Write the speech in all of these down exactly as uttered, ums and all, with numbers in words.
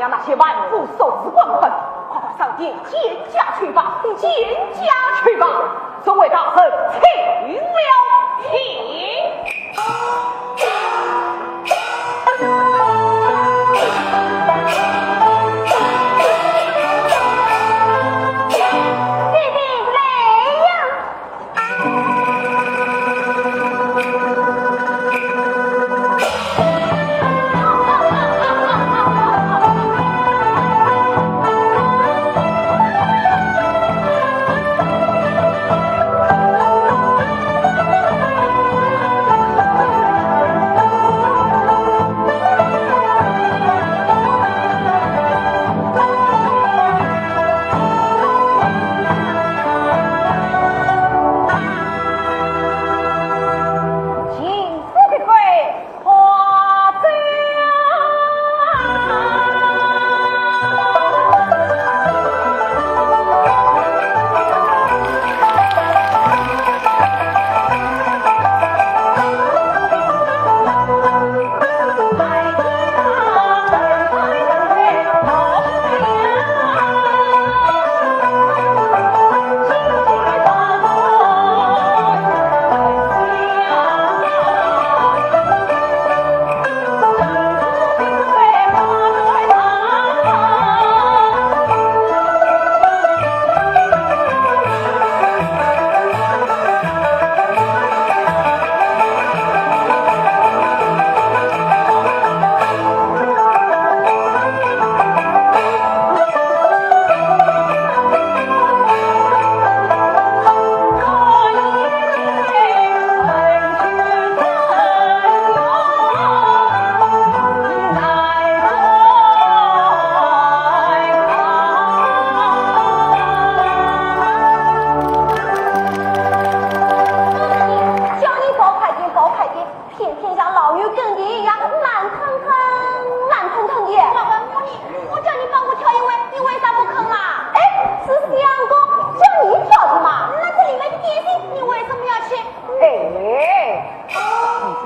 将那些万夫所指光棍，快快上殿见驾去吧，见驾去吧。众位大人，请了，请。弟弟来呀！ 叫你跑快点，跑快点，偏偏像老牛耕田一样慢吞吞、慢吞吞的。我问你，我叫你帮我挑一位，你为啥不肯啊？哎，是相公叫你挑的嘛。那这里面的点心，你为什么要吃？哎，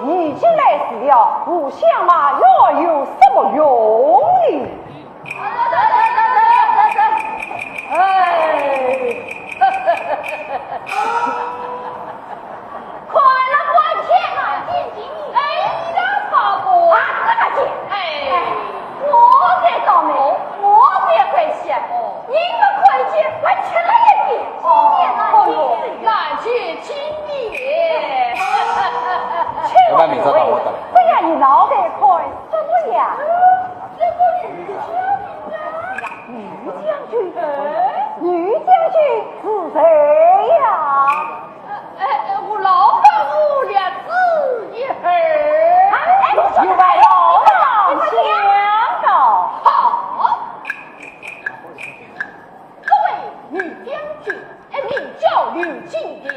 你已经来迟了，我想嘛，要有什么用呢？ 哎，看了半天啊，眼睛没打过。啊，这个劲。哎，我才倒霉，我才坏心。哦，你们看见还吃了一点。哦，哦哟，那就今天。请问一位，这样你脑袋看什么呀？这个女将军啊。 女将军，女将军是谁呀？哎，我老汉我略知一二。哎，有劳老相告。好，这位女将军，哎，名叫刘金定，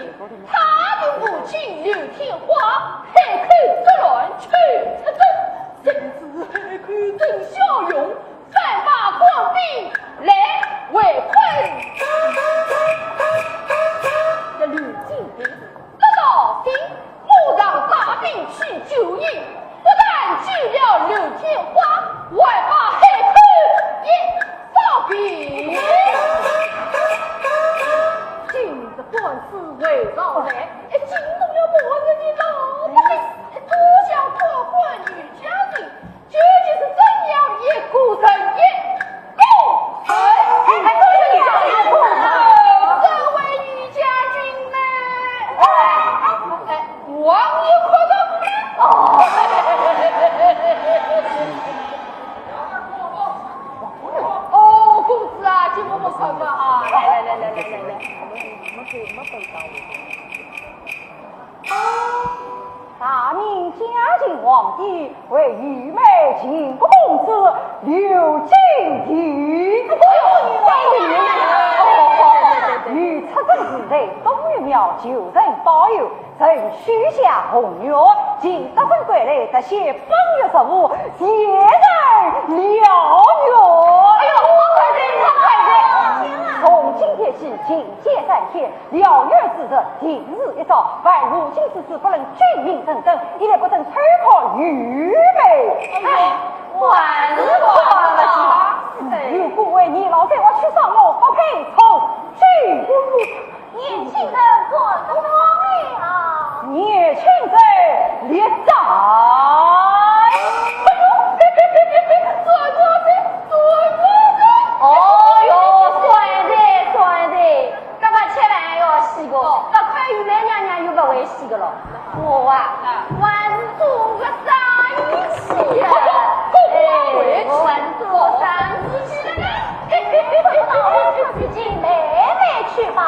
她的父亲刘天化，海口作乱，去出征，甚至海口镇骁勇， 反把官兵来围困。这刘金定得到信，马上带兵去救援，不但救了刘天化，还把海口也扫平。今日官司围上来，惊动了末日的老百姓，都想看看女将军 究竟是怎样一个人也不肯。哎，哎，这位女将军呢？哎，哎，王爷看到了。哦。哦，公子啊，请我们看看啊，来来来来来来来，我们我们可以，我们可以找一个。 大明嘉靖皇帝为御妹秦国公子刘金定。哎呦，御赐珍宝，在东岳庙求神保佑，曾许下宏愿，今得胜归来，特写本月十五，谢人了愿。哎呦，快快快快快！从今天起，勤俭三天， 了愿之日，定时一朝，凡入京之事，不论军民等等，一律不准偷看御妹。哎，还是看不起。如果为你老贼，我去杀我不配从军。年轻人坐坐呀。年轻人立在。坐坐坐坐坐坐。哦哟，帅的帅的，搿个吃饭要死个，搿块玉梅娘娘又勿会死个咯。 我啊，啊。我还是做个生意去呀。哎，我还是做生意去了。嘿嘿嘿嘿，事情慢慢去吧。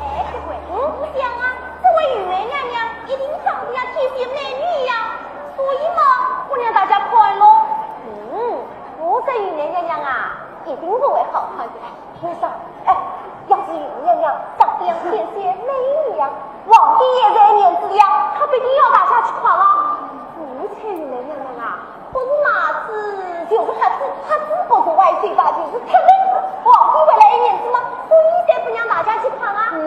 哎，不对，我想啊，这位玉梅娘娘一定长得像天仙美女一样，所以嘛，我让大家看咯。嗯，我说玉梅娘娘啊，一定不会好看的。为啥？哎，要是玉梅娘娘长得像天仙美女一样，皇帝也在面子里啊，他必定要大家去看啊。而且玉梅娘娘啊， 不是马子，就是瞎子，瞎子不是歪嘴巴，就是铁棍子。皇帝回来一面子嘛，所以才不让大家去看啊。嗯，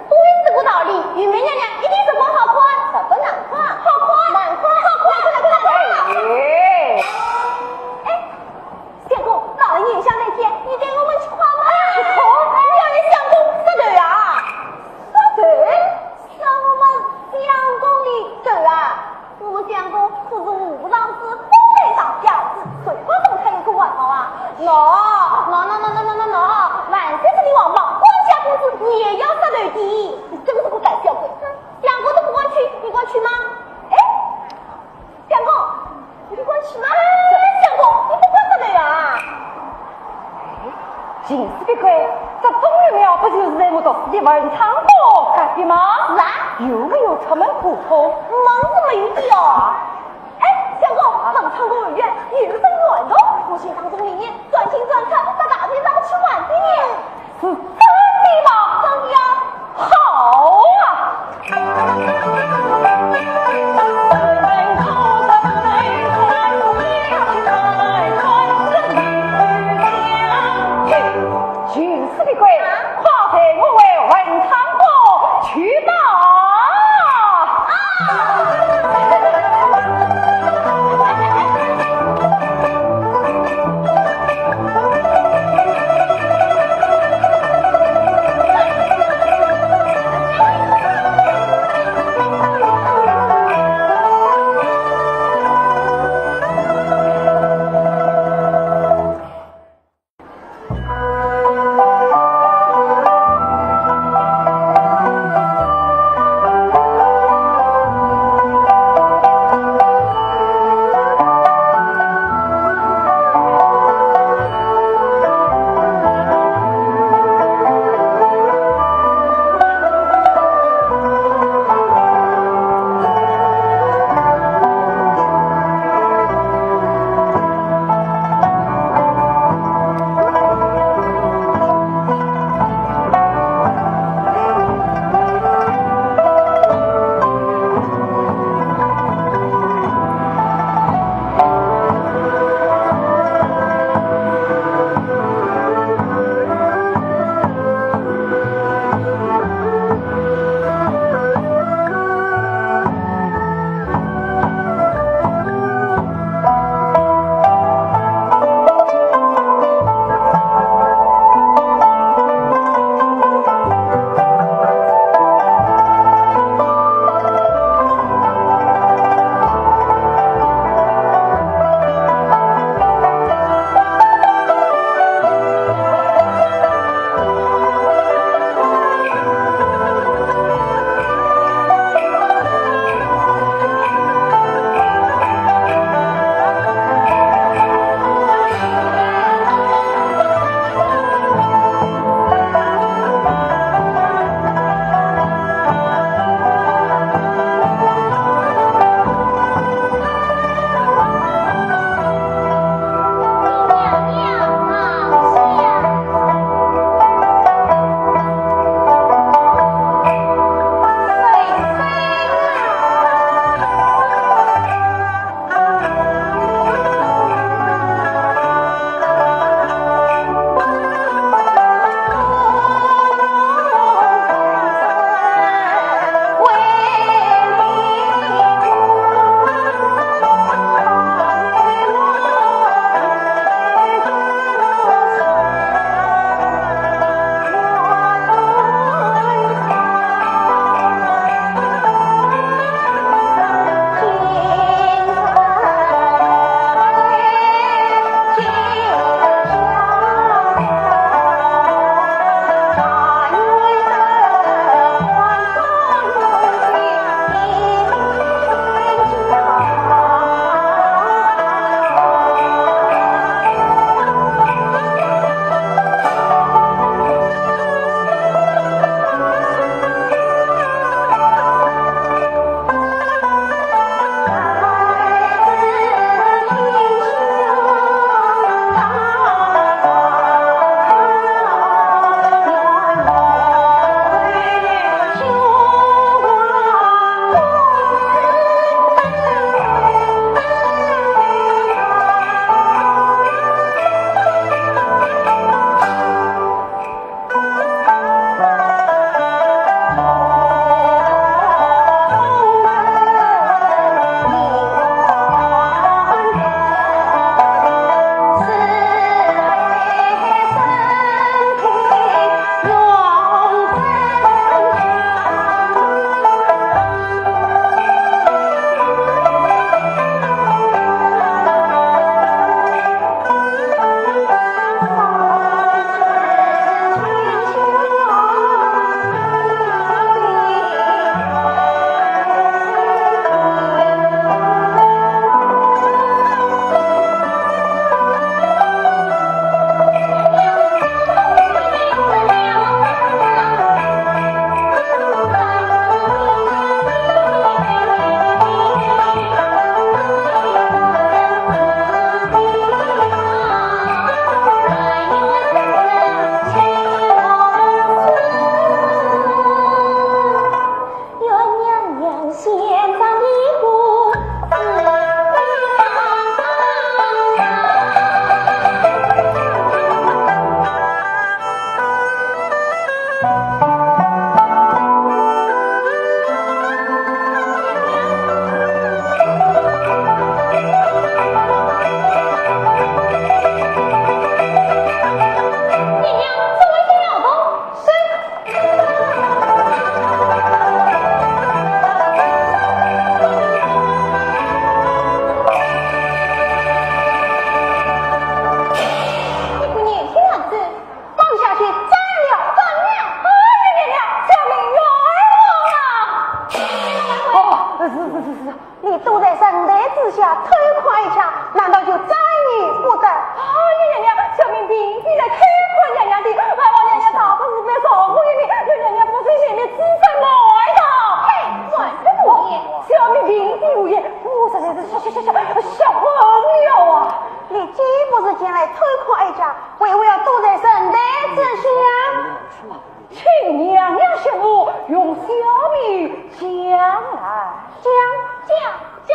对这个道理，玉梅娘娘一定十分好看。十分难看。好看。难看。好看。难看。哎，哎，相公，到了元宵那天，你带我们去看嘛。去看？你要与相公杀头啊？杀头？杀我们相公的头啊？ 我相公可是武部尚书，封台大将，谁敢动他一个汗毛啊？喏，喏，喏，喏，万岁这里王法，官家公子，你也要杀头的，你真是个胆小鬼！哼，相公都不敢去，你敢去吗？哎，相公，你敢去吗？相公，你不敢杀头啊？ 哎，秦氏别怪，这东岳庙不就是在我读书的文昌阁隔壁吗？是啊。有没有出门可通？门是没有的哦。哎，相公，文昌阁后院有一个小院落，我先当中里面转进转出，到大殿上去玩的呢。是真的吗？真的呀。 好啊！嘿，秦氏别怪，快随我回文昌阁去吧。请娘娘息怒，容小婢讲来。讲，讲，讲。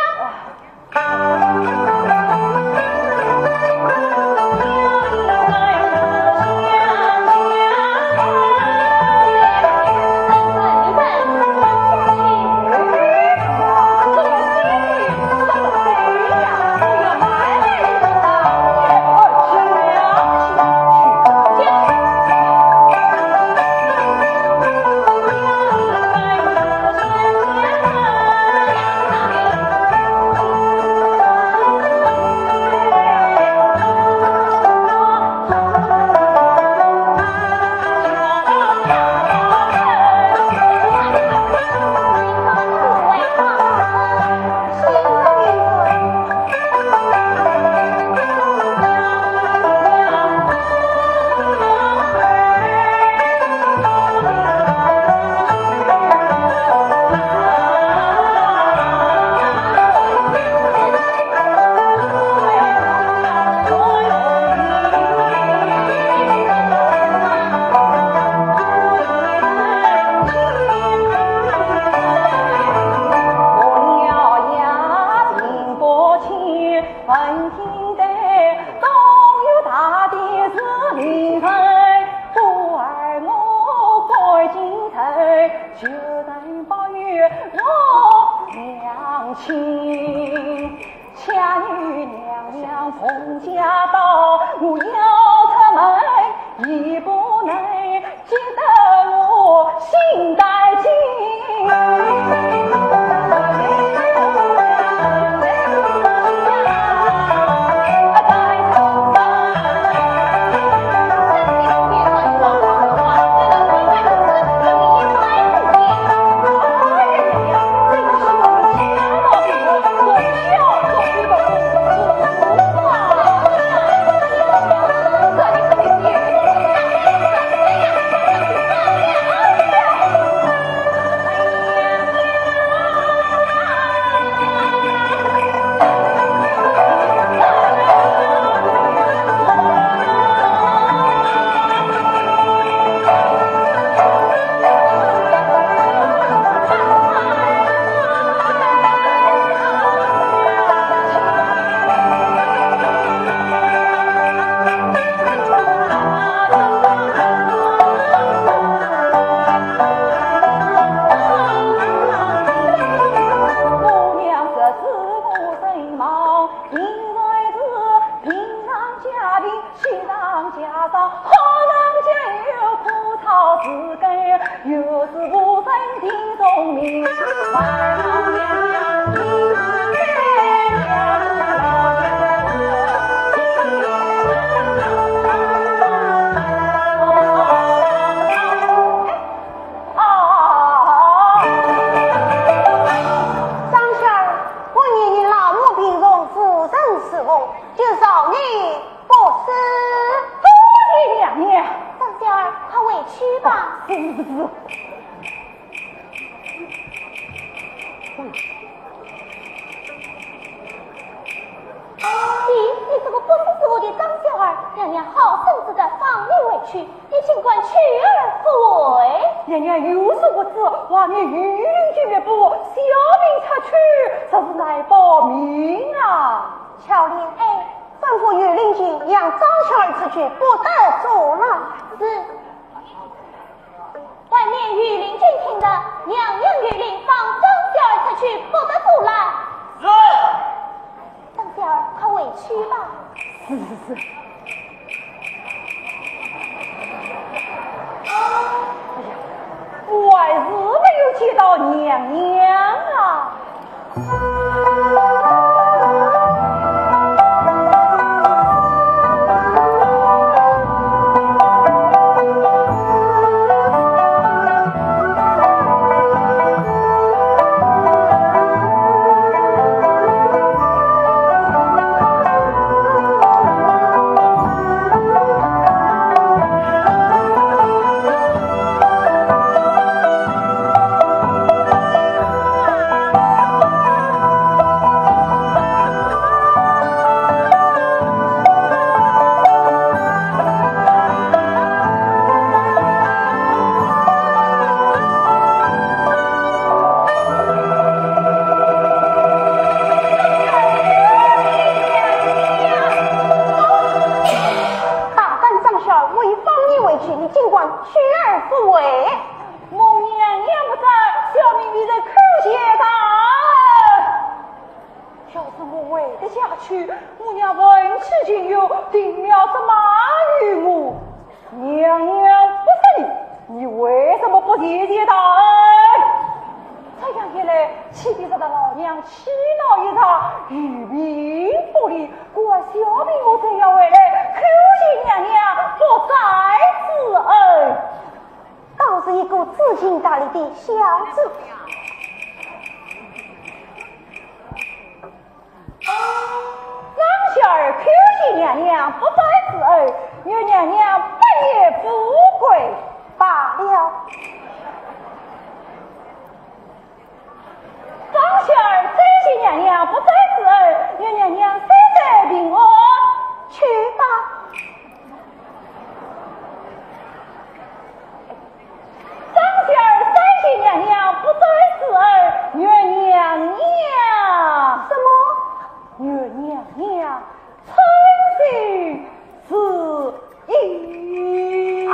张仙儿，我念你老母病重，无人侍奉，就饶你不死。多谢娘娘。张仙儿，快回去吧。是，是，是。咦，你这个不识时务的张仙儿，娘娘好生之德放你回去，你竟敢去而复回。娘娘有所不知，外面御林军密布，小民出去，这是难保命啊。巧莲，哎，吩咐御林军让张仙儿出去，不得阻拦。是。 外面御林军听着，娘娘御令，放张仙儿出去，不得阻拦。是。张仙儿，快回去吧。是，是，是。哎呀，我还是没有见到娘娘啊。谢谢大恩。这样一来，岂不是得老娘气恼一场，余命不利，故而小平我才要回来叩谢娘娘不斩之恩。倒是一个知情达理的孝子。张小二叩谢娘娘不斩之恩，愿娘娘百年富贵。罢了。张小二再谢娘娘不斩之恩，愿娘娘三载平安。去吧。张小二三谢娘娘不斩之恩，愿娘娘什么？愿娘娘春心如意。啊！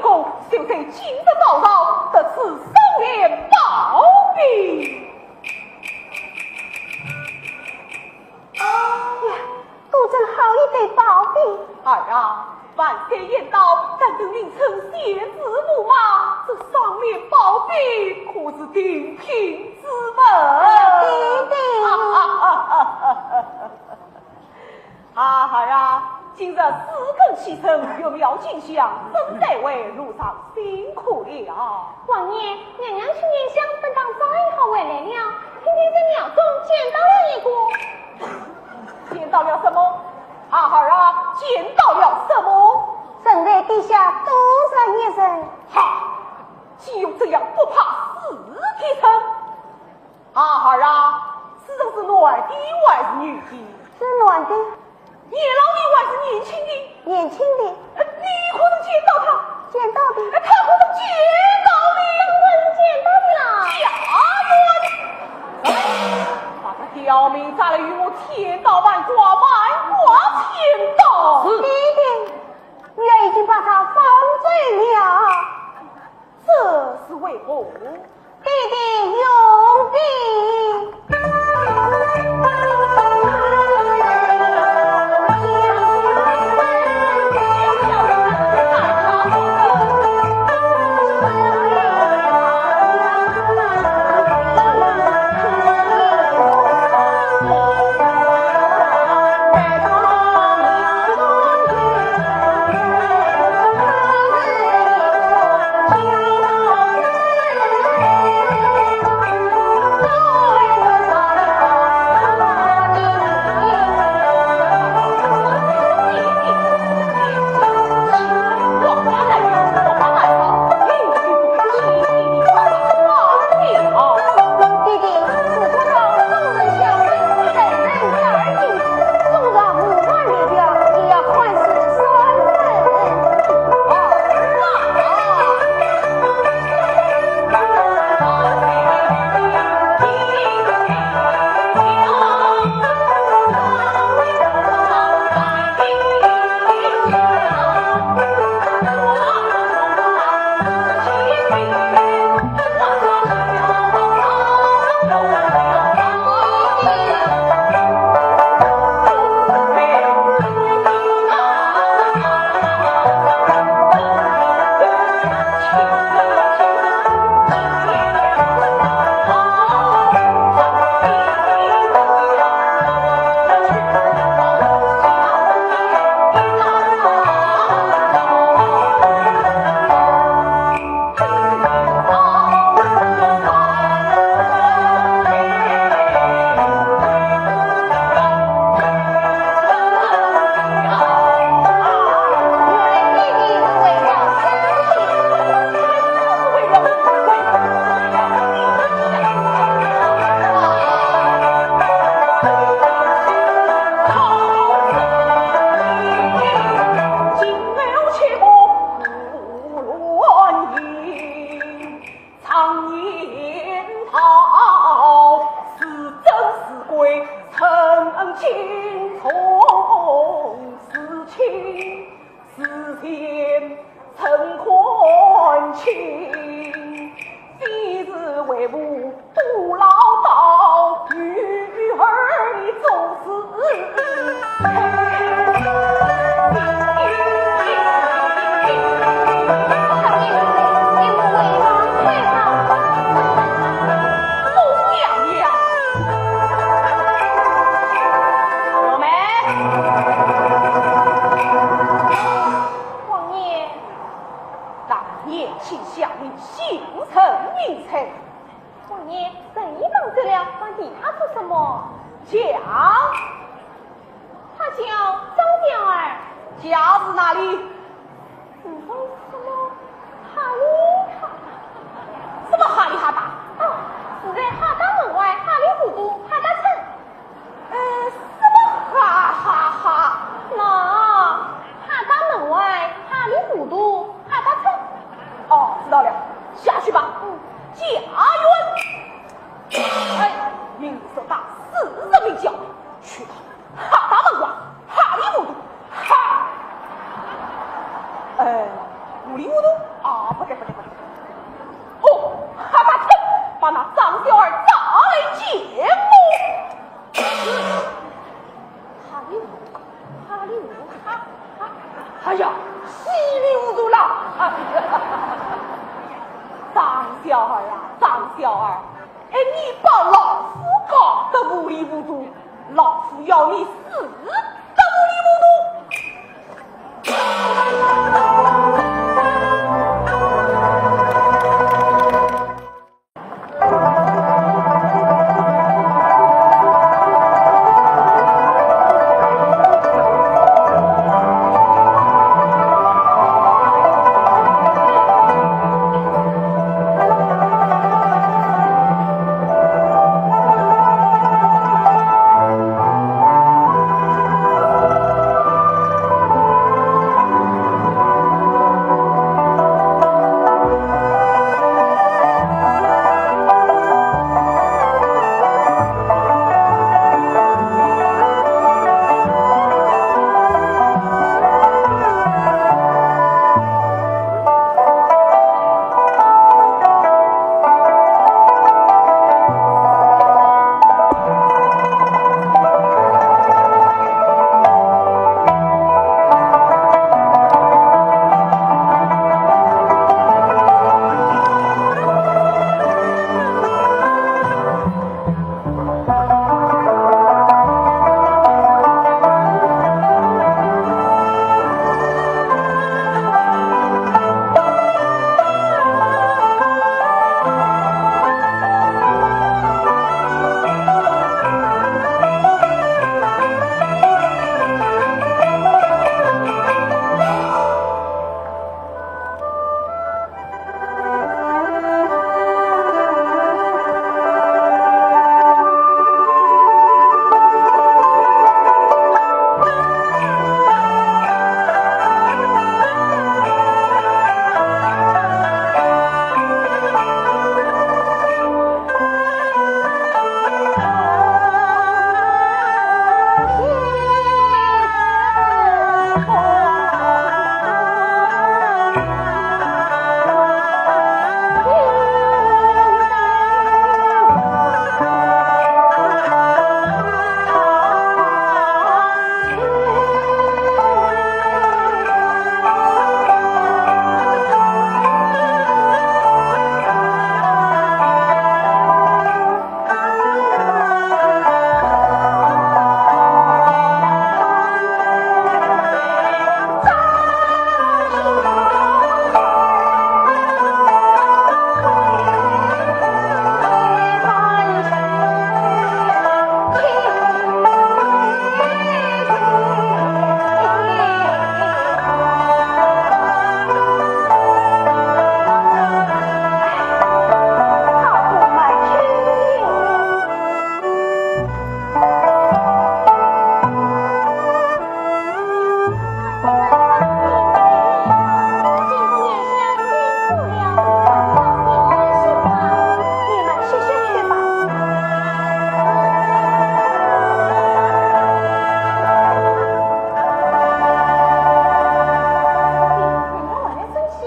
公，就在今日早朝得此赏脸宝笔。呀，果真好一对宝笔。儿啊，万岁言道，但等名臣贤子牧马，这赏脸宝笔可是顶品之物。哎呀，爹爹。啊，儿啊，今日四更起身，玉庙进香，正在为路上辛苦了。王爷，娘娘去拈香，本当早已好回来了，偏偏在庙中见到了一个。见到了什么？啊，儿啊，见到了什么？神台底下多站一人。哈，岂有这样不怕死的人？ 啊，孩儿啊，此人是男的还是女的？是男的。年老的还是年轻的？年轻的。呃，你可曾见到他？见到的。呃，他可曾见到你？当然是见到的啦。家院，把这刁民抓来与我千刀万剐，万剐千刀。是。爹爹，女儿已经把他放走了。这是为何？ 爹爹容禀。弟弟，自古道圣人孝顺，圣人在而君子，纵然五官列表，也要看是三分。常言道，是真是鬼，曾经从事情，事前曾看清，非是为父多唠叨，女儿你做事。王爷。那年轻小民姓甚名谁？ 王爷，人已放走了，还提他做什么？讲。他叫张小二。家住哪里？住在什么哈里哈达。什么哈里哈达？哦，住在哈达门外哈里糊涂哈达村。 呃，什么哈哈哈？那，哈达门外哈里糊涂哈达村。哦，知道了，下去吧。嗯。家院。哎，明日带四十名小民去到哈达门外哈里糊涂哈。啊，不对，不对，不对。哦，哈巴特，把那张小二抓来见我。哈利路，哈利路，哈，哈，哎呀，稀里糊涂了。张小二啊，张小二，哎，你把老夫搞得糊里糊涂，老夫要你死得糊里糊涂。是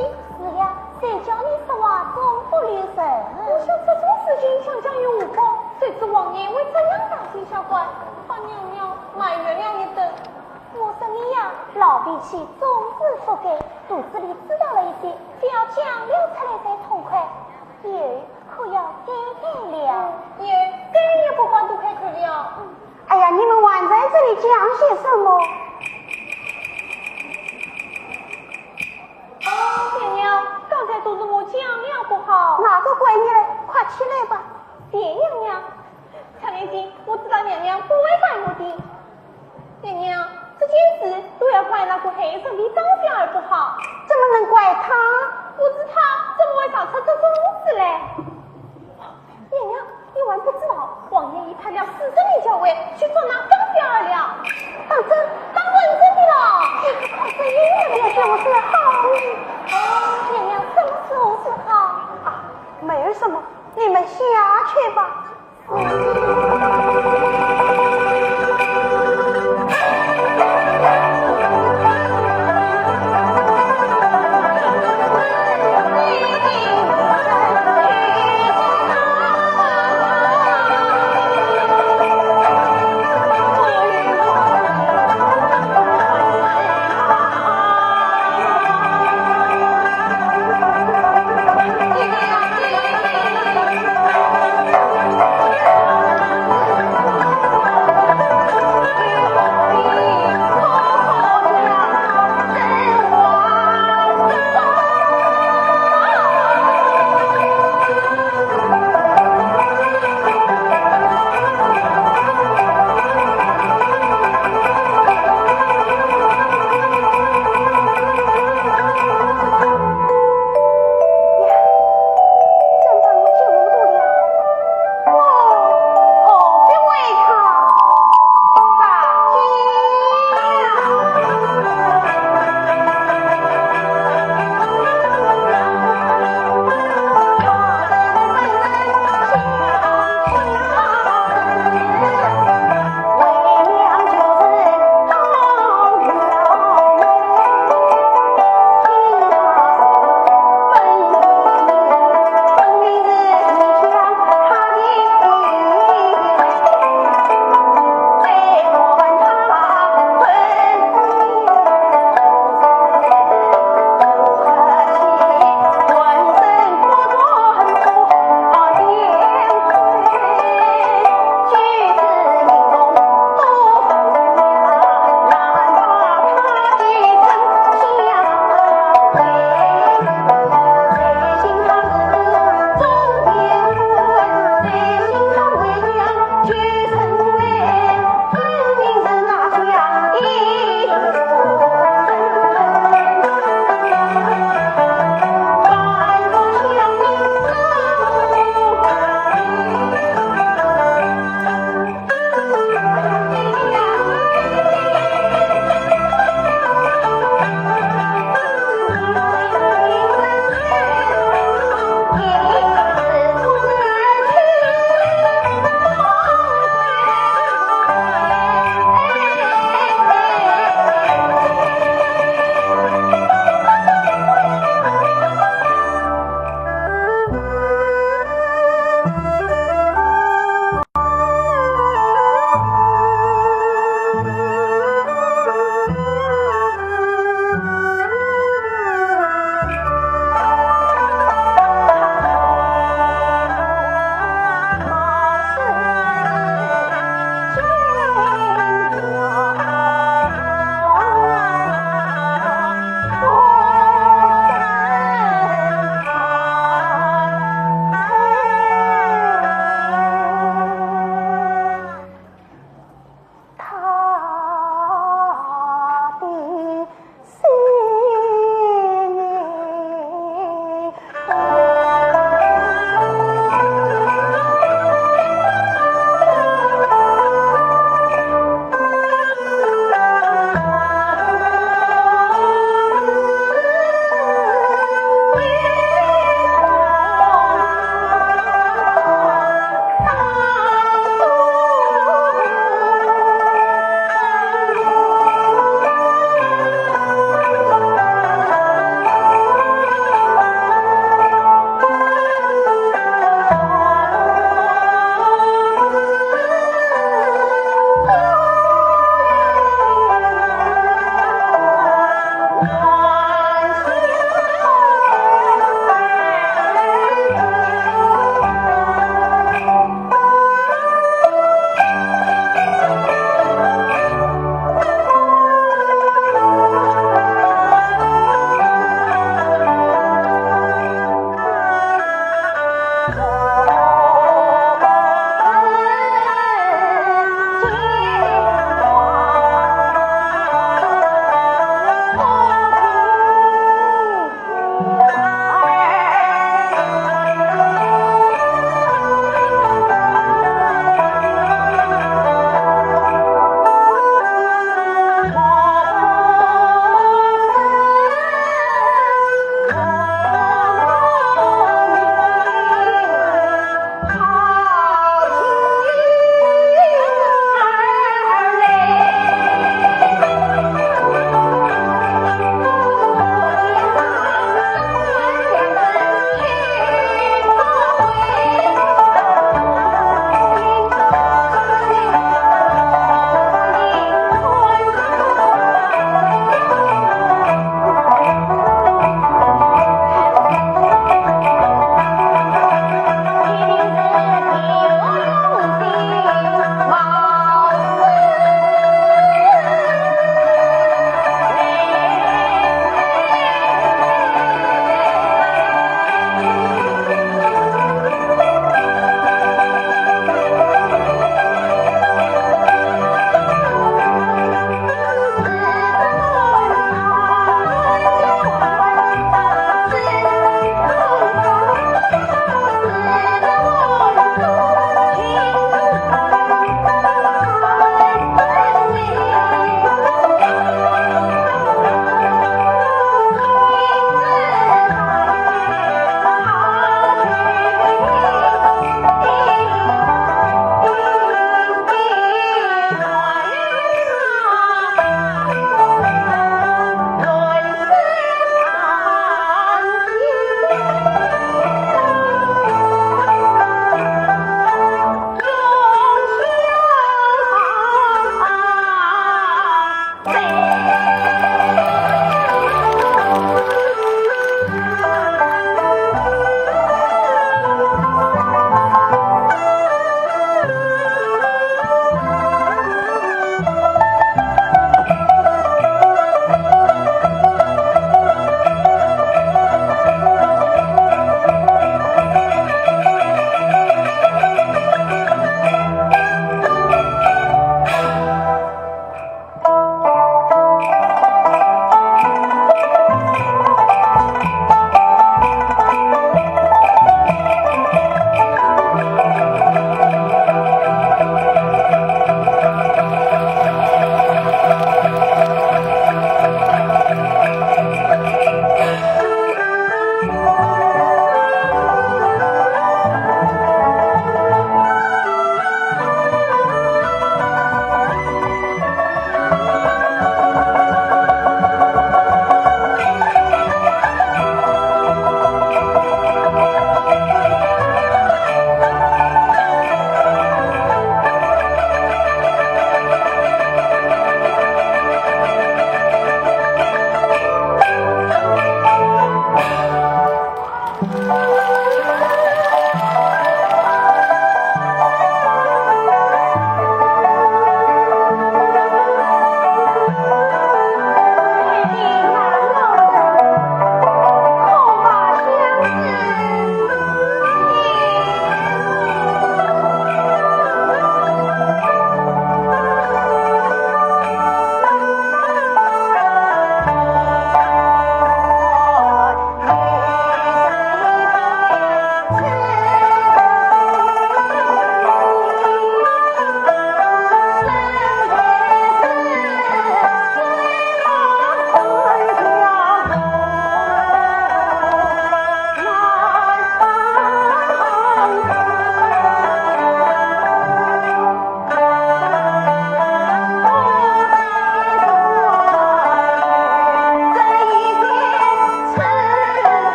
呀，谁叫你说话总不留神？我想这种事情想讲与我讲，谁知王爷会这样大惊小怪，把娘娘埋怨了一顿。我说你呀，老脾气总是不改，肚子里知道了一些，非要讲了出来才痛快。以后可要改改了。以后改也不敢多开口了。哎呀，你们还在这里讲些什么？ 哦，娘娘，刚才都是我讲了不好。哪个怪你嘞？快起来吧。别，娘娘，常年间我知道娘娘不会怪我的。娘娘，这件事都要怪那个黑社会张小二不好。怎么能怪他？不知他怎么会想出这种事来。 娘娘，你还不知道，王爷已派了四十名校尉去捉拿张小二了。当真？当然真的了。你快说，有什么事好？哦，娘娘，什么时候是好？啊，没有什么，你们下去吧。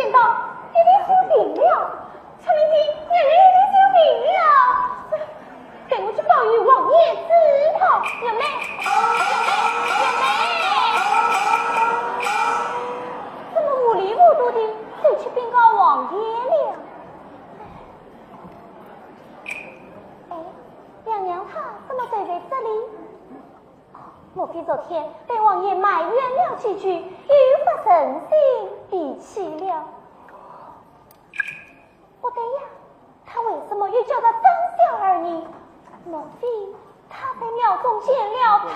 难道爹爹生病了？春林姐，娘娘一定生病了。待我去报与王爷知道。玉梅，玉梅，玉梅，怎么糊里糊涂的就去禀告王爷了？哎，娘娘她怎么会在这里？ 莫非昨天被王爷埋怨了几句，又发神经脾气了？不对呀，他为什么又叫他张小二呢？莫非他在庙中见了他？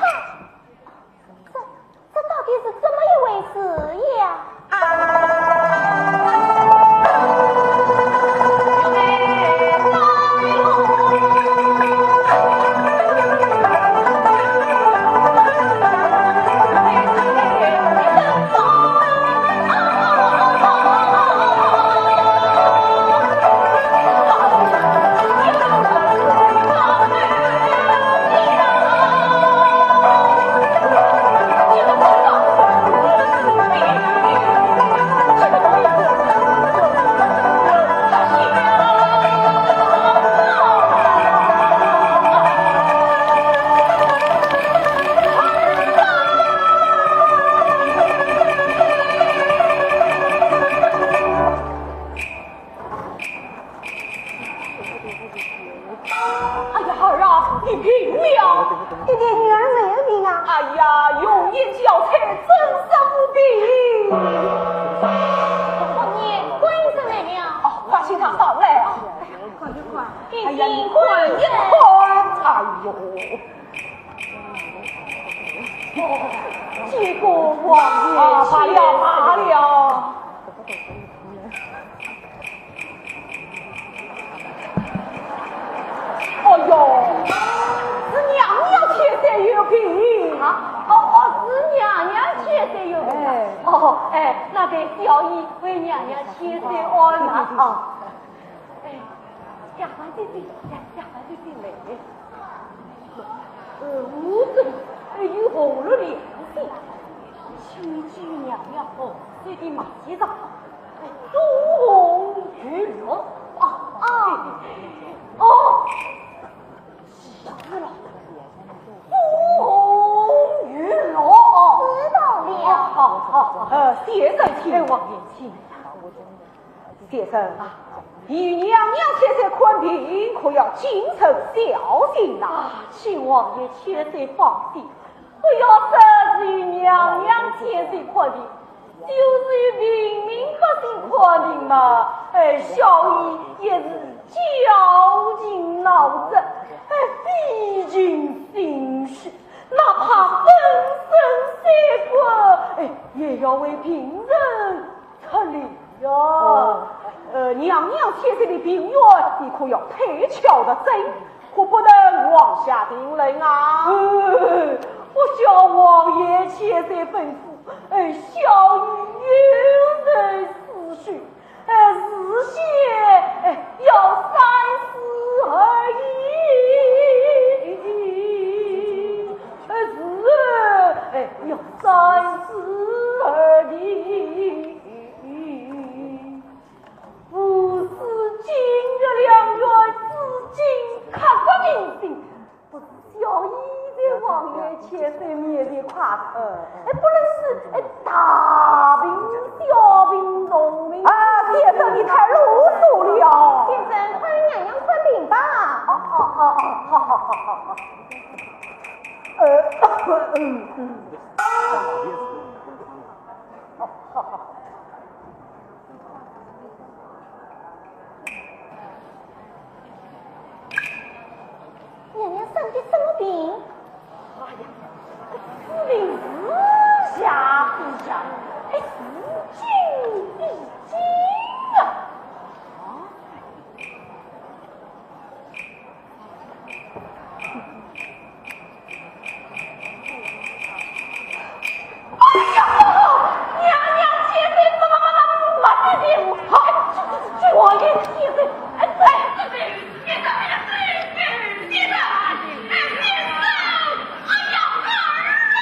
这，这到底是怎么一回事呀？哎呀，孩儿啊，你病了。爹爹，女儿没有病啊。哎呀，用眼交差，真是无病。王爷，观音来了。哦，快请他上来啊。快点，快。哎呀，你快点，快。哎呦。 结果王爷啊，罢了，罢了。哦哟，是娘娘千岁有病啊！哦，哦，是娘娘千岁有病啊！哎。哦，哎，那待小医为娘娘千岁按脉啊。 哎，下官这边，下官这边来。呃，我这里，哎，有红绿两色，请你去娘娘红色的马甲上，哎，朱红玉绿啊，啊，哦，是了，朱红玉绿啊，知道了。好，好，好，呃，先生请。哎，王爷请。 先生啊，与娘娘千岁看病，可要谨慎小心呐。啊，请王爷千岁放心，不要说是与娘娘千岁看病，就是与平民百姓看病嘛，哎，小医也是绞尽脑汁，哎，费尽心血，哪怕粉身碎骨，哎，也要为病人 出力呀。哦。呃，娘娘千岁的病源，你可要推敲得真，可不能妄下定论啊。呃，不消王爷千岁吩咐，呃，小医有人四许，呃，事先，呃，要三思而已。呃，是，呃，要三思而已。 不是金玉良缘，紫金刻骨铭心，不是小医在王爷千岁面前夸口。哎，不论是，哎，大病小病重病，啊，先生你太啰嗦了。先生，快与娘娘看病吧。哦，哦，哦，哦，好，好，好，好，好。呃，嗯，嗯。哦，好，好，好。 娘娘生的什么病？哎呀，这病是邪不邪？哎，是金不金啊？啊？ 哎呀，娘娘千岁，怎么，怎么，怎么，这，这，这，这，王爷千岁，哎，哎，这，这，这，哎呀，儿啊！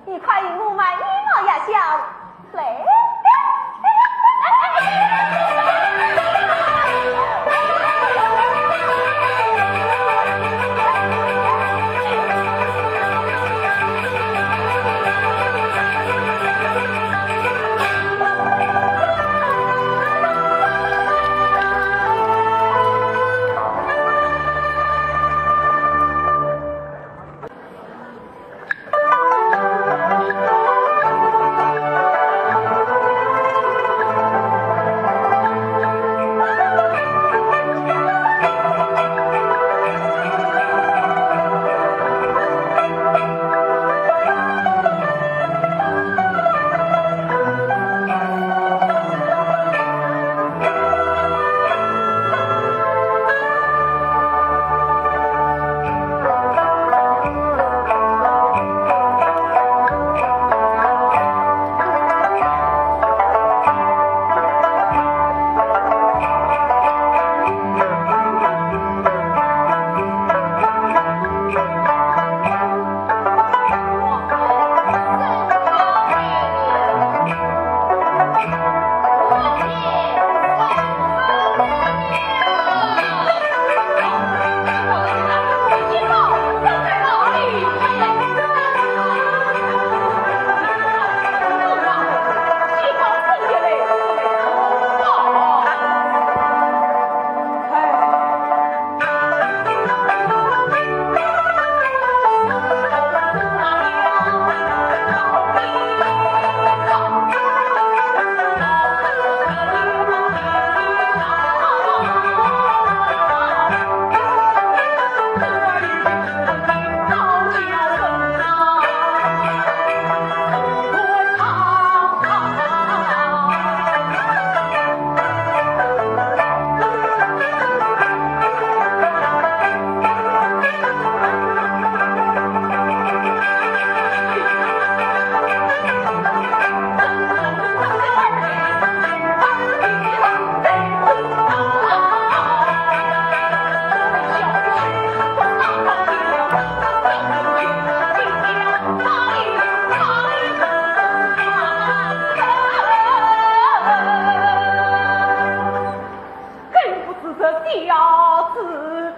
你快与我们一貌一样，来。更不知这小子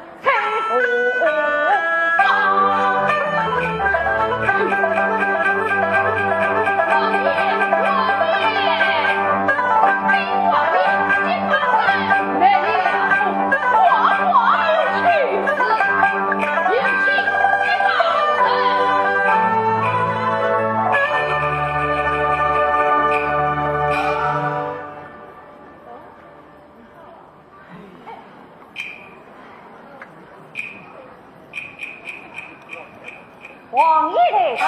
王爷在上，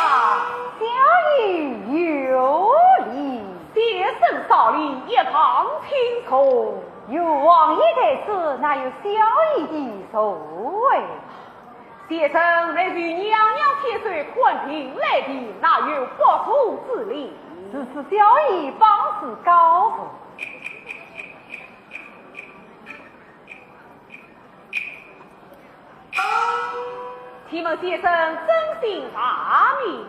小爷有礼。先生少礼，一旁请坐。有王爷在此，哪有小爷的座位？先生乃受娘娘千岁看病来的，哪有不坐之理？如此小爷方始告服。 请问先生尊姓大名？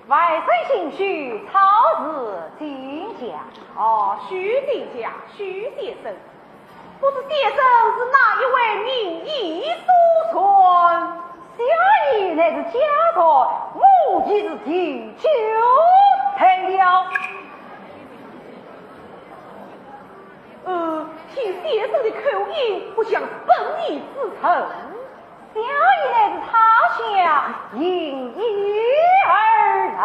万岁姓许，草字金甲。哦，许金甲，许先生。不知先生是哪一位名医所传？小爷乃是家传，我亦是第九代了。 呃，听先生的口音，不像是本地之人。小爷乃是他乡行医而来。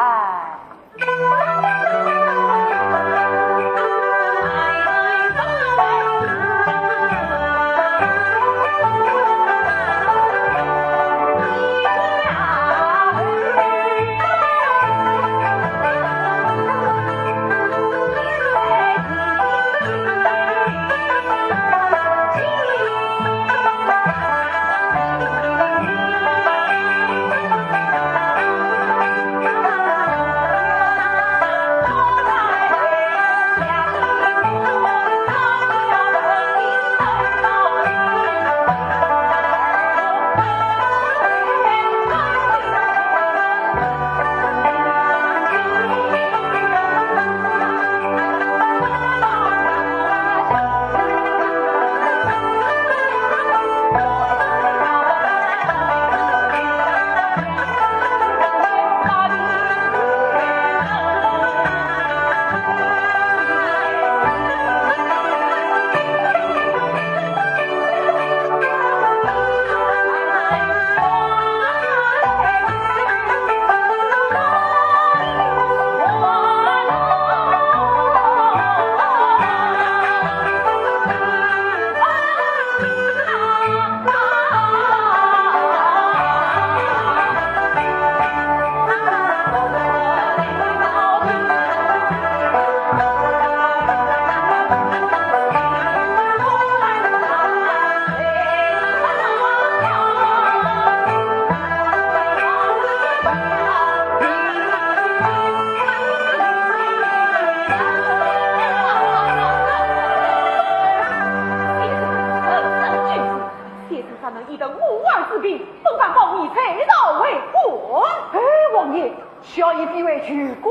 小爷非为求官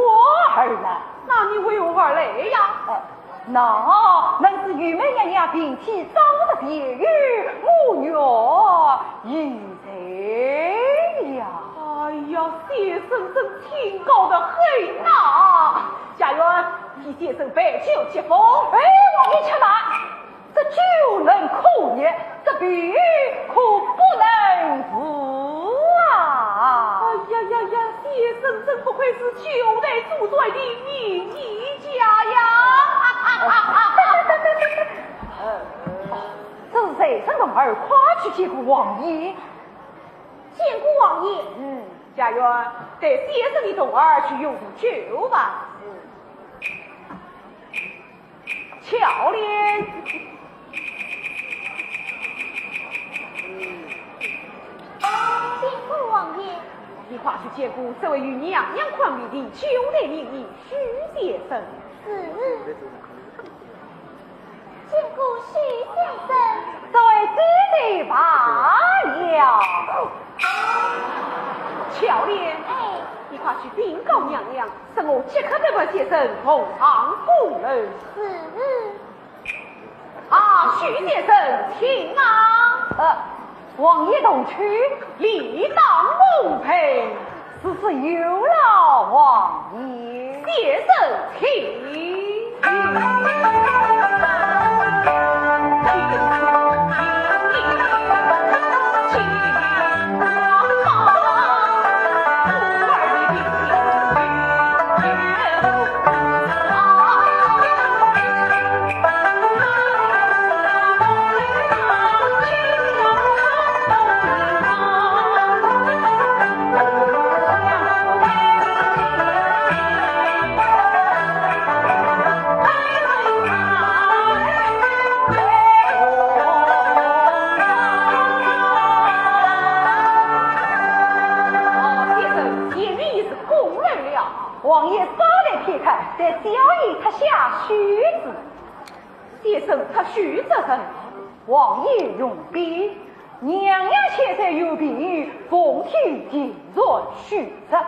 而来。那你为何而来呀？呃，那乃是御妹娘娘病体早日痊愈，我愿一醉呀。哎呀，先生真清高得很呐！家院，替先生摆酒接风。哎，王爷且慢。 这酒能苦热，这病可不能误啊！哎呀呀呀，先生真不愧是九代祖传的名医家呀！哦，这是谁生的儿，快去见过王爷。见过王爷。嗯，家院，带先生的童儿去用酒吧。嗯。 巧莲。见过王爷。你快去见过这位与娘娘看病的九代名医许先生。是。见过许先生。这位姐姐罢了。巧莲。哎。你快去禀告娘娘， 说我即刻带先生同上宫楼。是。啊，许先生，请啊。呃，王爷同去。理当奉陪。是，是，有劳王爷。先生，请。哦，先生，前面已是宫楼了。王爷稍待片刻，待小爷脱下须子。先生脱须则甚？王爷容禀，娘娘千岁有病，凤体体弱虚弱，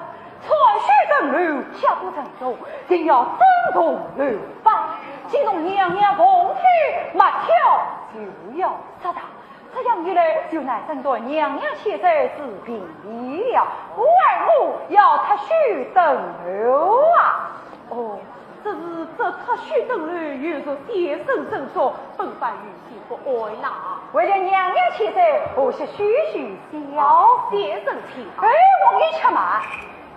采须蒸馏，加补沉重，定要蒸重馏发。既然娘娘凤体末挑，就要杀脱。 这样一来，就难诊断娘娘千岁之病了。故而我要脱须蒸馏啊。哦，只是这脱须蒸馏有辱先生尊重，本藩于心不安呐。为了娘娘千岁，何须须须小姐？先生请。哎，王爷且慢。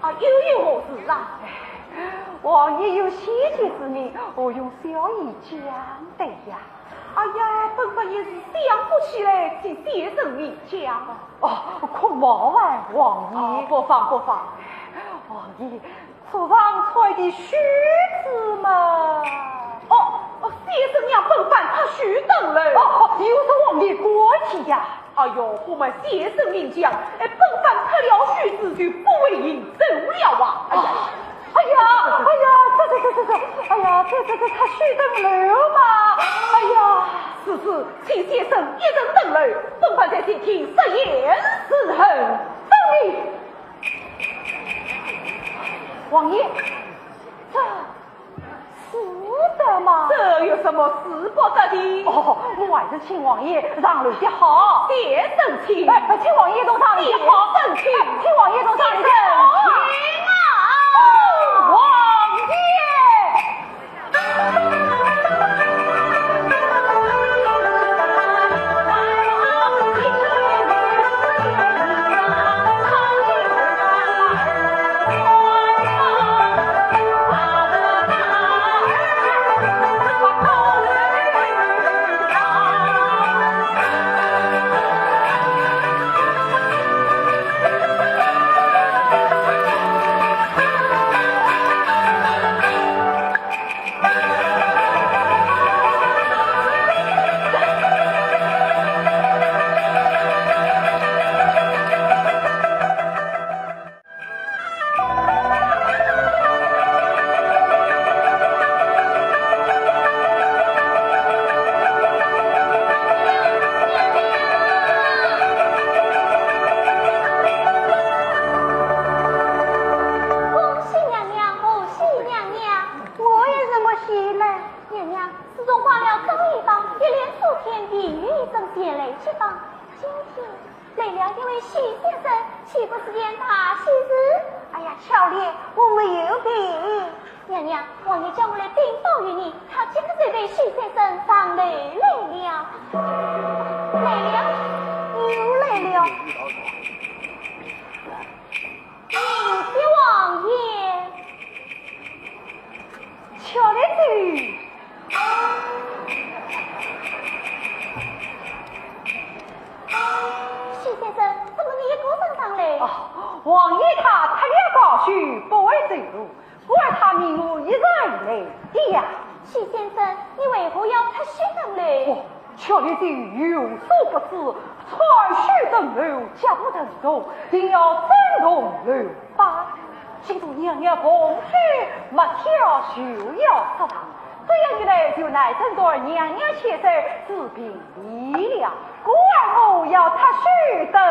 啊，又有何事啊？王爷有先见之明，何用小爷讲的呀？ 哎呀，本藩也是想不起来替先生明讲。哦，恐冒犯王爷。哦，不妨，不妨。王爷，桌上采的须子嘛。哦，哦，先生让本藩脱须蒸馏。哦，哦，又是王爷过题呀。哎呦，不瞒先生明讲，哎，本藩脱了须子就不会行走了啊。哎呀。 哎呀，哎呀，这这这这这，哎呀，这这这，他须蒸馏嘛，哎呀。是是，请先生一人蒸馏，本藩在前厅设宴伺候。遵命。王爷，这使得吗？这有什么使不得的？哦，我还是请王爷上楼的好。先生请。哎，请王爷同上楼的好。先生请。哎，请王爷同上楼的好。先生请啊。王爷。去吧，今天累了一位许先生，岂不是件大喜事？哎呀，巧莲，我没有病。娘娘，王爷叫我来禀报于你，他即刻就陪许先生上楼来了。来了，又来了。禀谢王爷。巧莲姐。 许先生，怎么你一个人上来？哦，王爷他脱了高靴，不会走路，故而他命我一人来的呀。许先生，你为何要脱靴登楼？哦，巧莲姐有所不知，穿靴登楼，脚步沉重，定要震动楼 板。今朝娘娘奉旨，没挑就要上堂，这样一来就难成大娘娘千岁之病了。故而我要脱靴登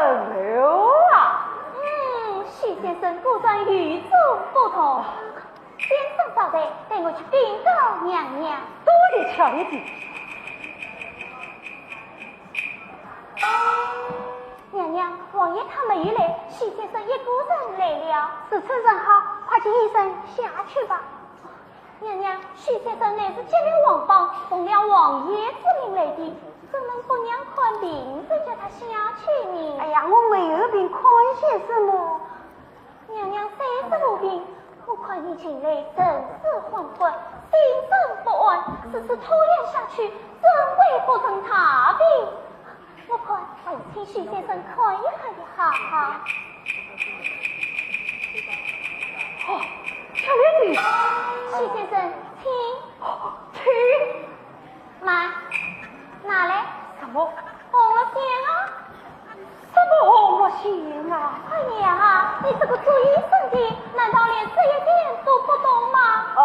楼啊。嗯，许先生果然与众不同。先生稍待，待我去禀告娘娘。多谢巧莲姐。 娘娘，王爷他没有来，许先生一个人来了。如此正好，快请医生下去吧。娘娘，许先生乃是接了皇榜，奉了王爷之命来的，怎能不让看病人叫他下去呢？哎呀，我没有病，看些什么？ 娘娘虽是无病，我看你近来神志恍惚，心神不安，如此拖延下去，怎会不成大病？我看还是请许先生看一看的好。哦，巧莲姐。许先生，请。哦，请。 慢，拿来。什么？红罗线啊。什么红罗线啊？哎呀，你这个做医生的，难道连这一点都不懂吗？呃，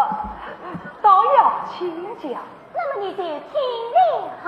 倒要请教。那么你就听令好。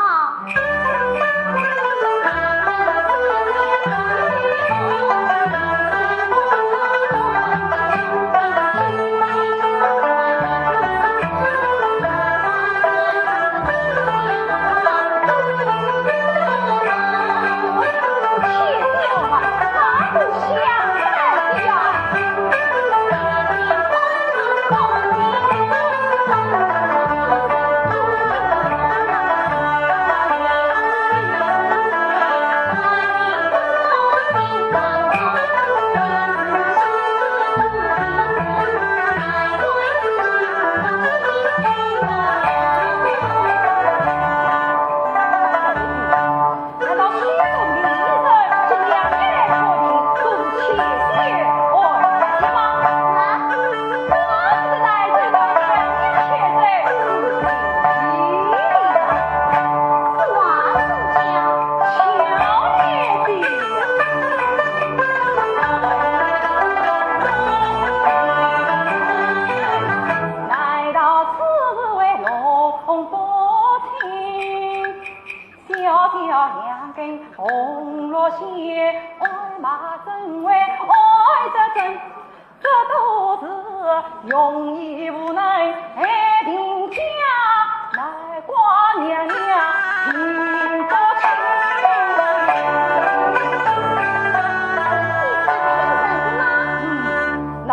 嗯，喏，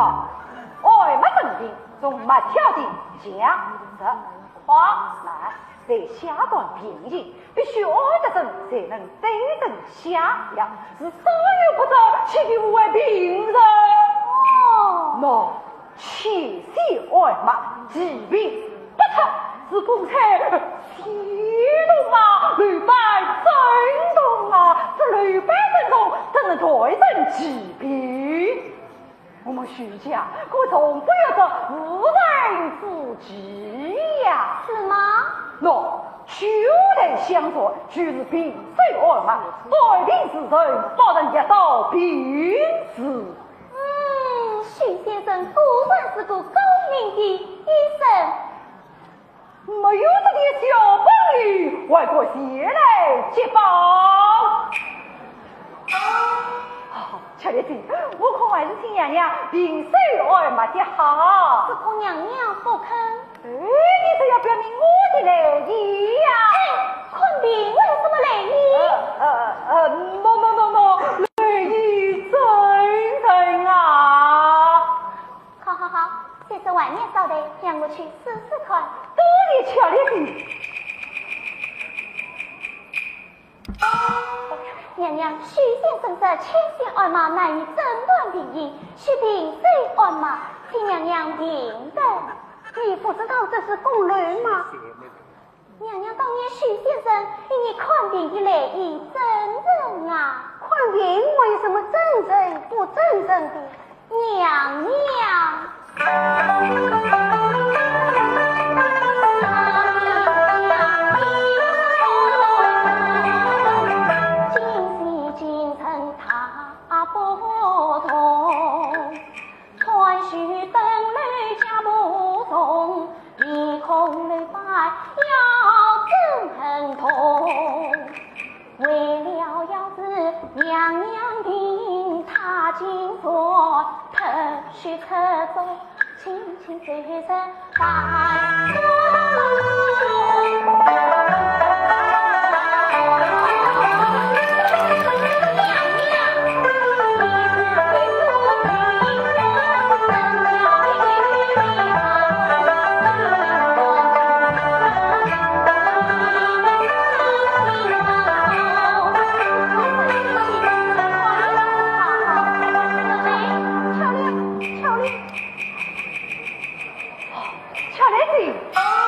爱没症病，从末条的讲，是吧？来，在下段病情，必须爱得症才能对症下药，是稍有不着，岂非无为病人？哦。喏， 气血二脉，其病不出，是公差气动啊，楼板震动啊，这楼板震动，怎能断症其病？我们徐家可从不有这无人之计呀。是吗？喏，九代相传，就是病症二脉，百病之首，百人一道病死。 嗯，许先生果然是个高明的医生。没有这点小本领，还敢前来揭榜？啊，巧莲姐，我看还是请娘娘平手二脉的好。只可娘娘不肯。 哎，你这要表明我的来意呀。哎，看病为什么来意？呃，呃，外面稍待，让我去试试看。多谢巧莲姐。娘娘，许先生这牵线按脉，难以诊断病因，需凭手按脉，请娘娘定诊。你不知道这是宫楼吗？ 娘娘，当年许先生与你看病的来意真诚啊。看病我有什么真诚不真诚的？娘娘。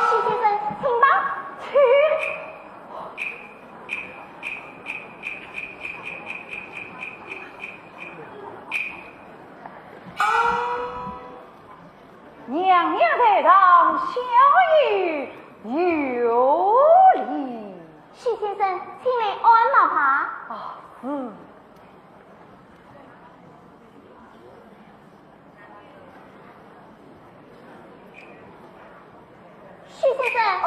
许先生，请吧。去。娘娘在上，小友有礼。许先生，请来按脉吧。啊，是。 许先生。哦。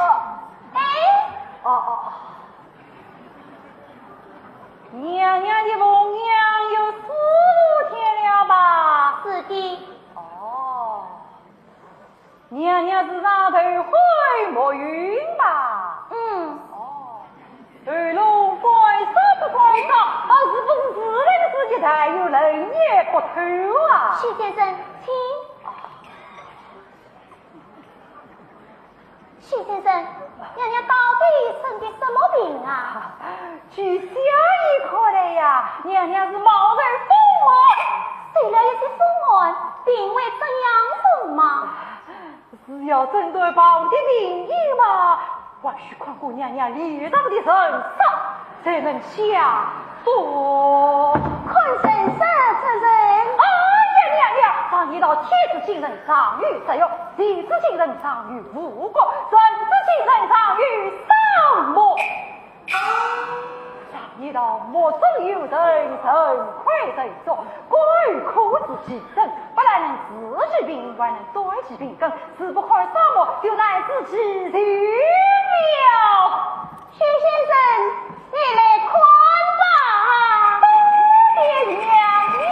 哎。哦，哦，哦。娘娘的凤恙有四五天了吧？是的。哦。娘娘是上头昏目眩吧？嗯。哦。喉咙干烧不干燥，啊，是不是自然自己才有冷也不透啊？许先生，请。 许先生，娘娘到底生的什么病啊？据小医看来呀，娘娘是冒热风寒。受了一些风寒，病会怎样重吗？是要诊断病的病因嘛，还需看过娘娘脸上的神色。 才能下手。看神色之人。啊，娘娘，常言道天子惊人上于食欲，地子惊人上于五谷，人之惊人上于三木。常言道目中有神，神快神速，各有各之奇症，不但能治其病，还能断其病根，除不看三木，就难治其病了。 许先生，你来看吧。多谢娘娘。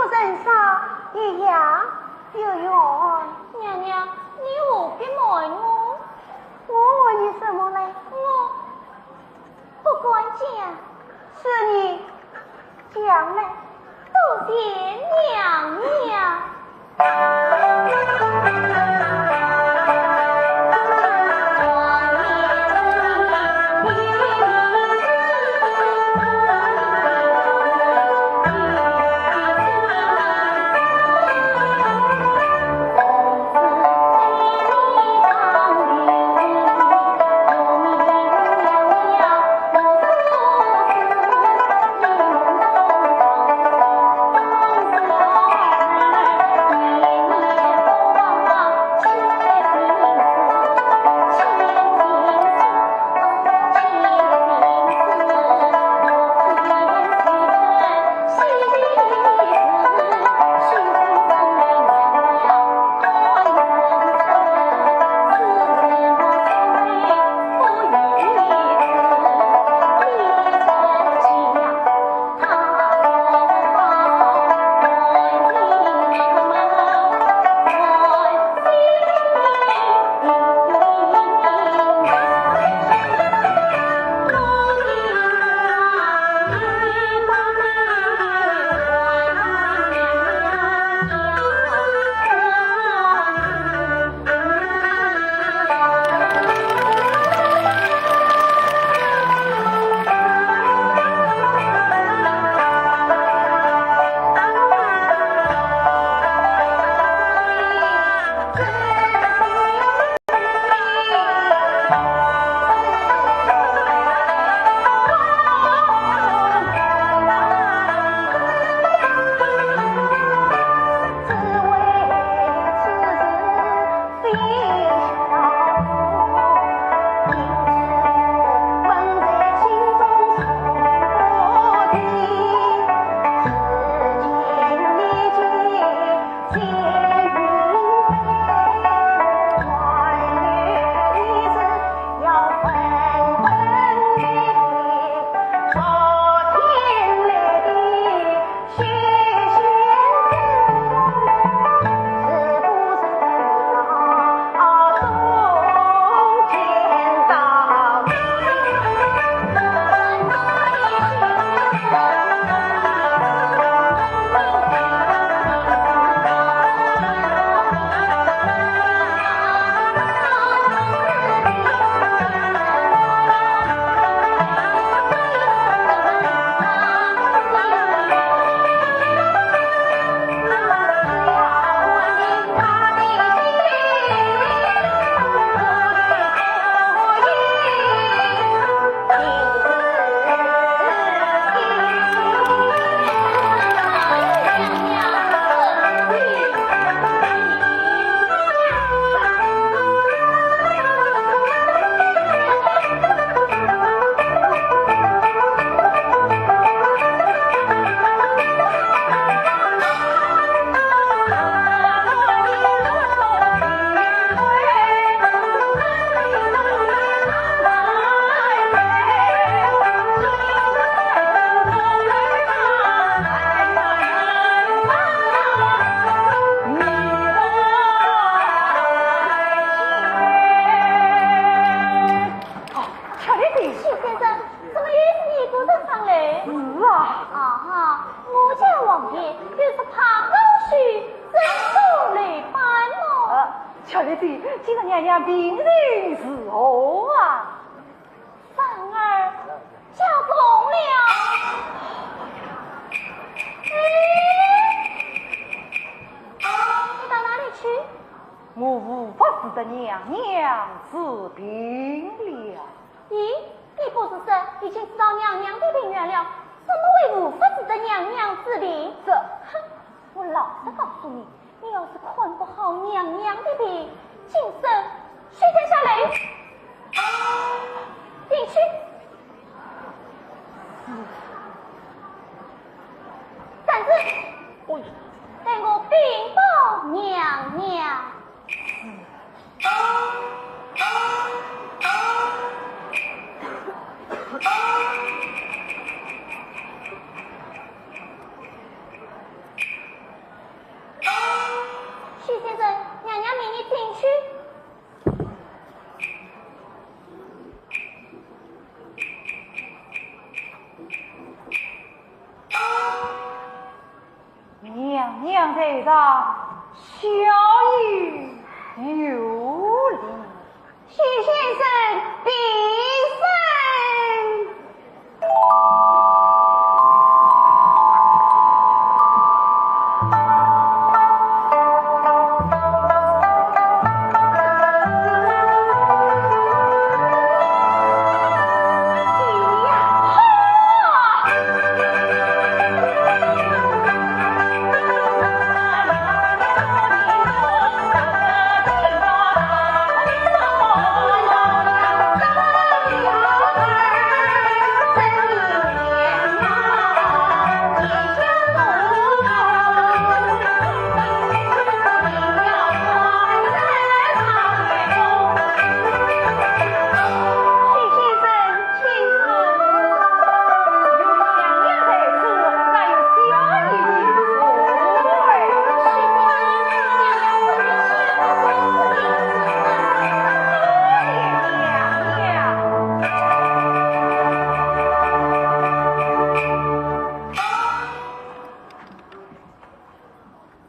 人少，也要有缘。娘娘，你何必瞒我？我瞒你什么嘞？我不敢讲。是你讲嘞。多谢娘娘。哦，巧丽姐。许先生，怎么又是你一个人上来？是啊。啊哈，我家王爷又是怕我去，怎么来办呢？呃，巧丽姐，今日娘娘病情如何啊？ 反而加重了。哎，你到哪里去？我无法治得娘娘之病了。咦，你不是说已经知道娘娘的病源了，怎么会无法治得娘娘之病？这，哼，我老实告诉你， 你要是看不好娘娘的病，今生休得下来。进去。站住！哎。待我禀报娘娘。台上小爷有礼。许先生平身。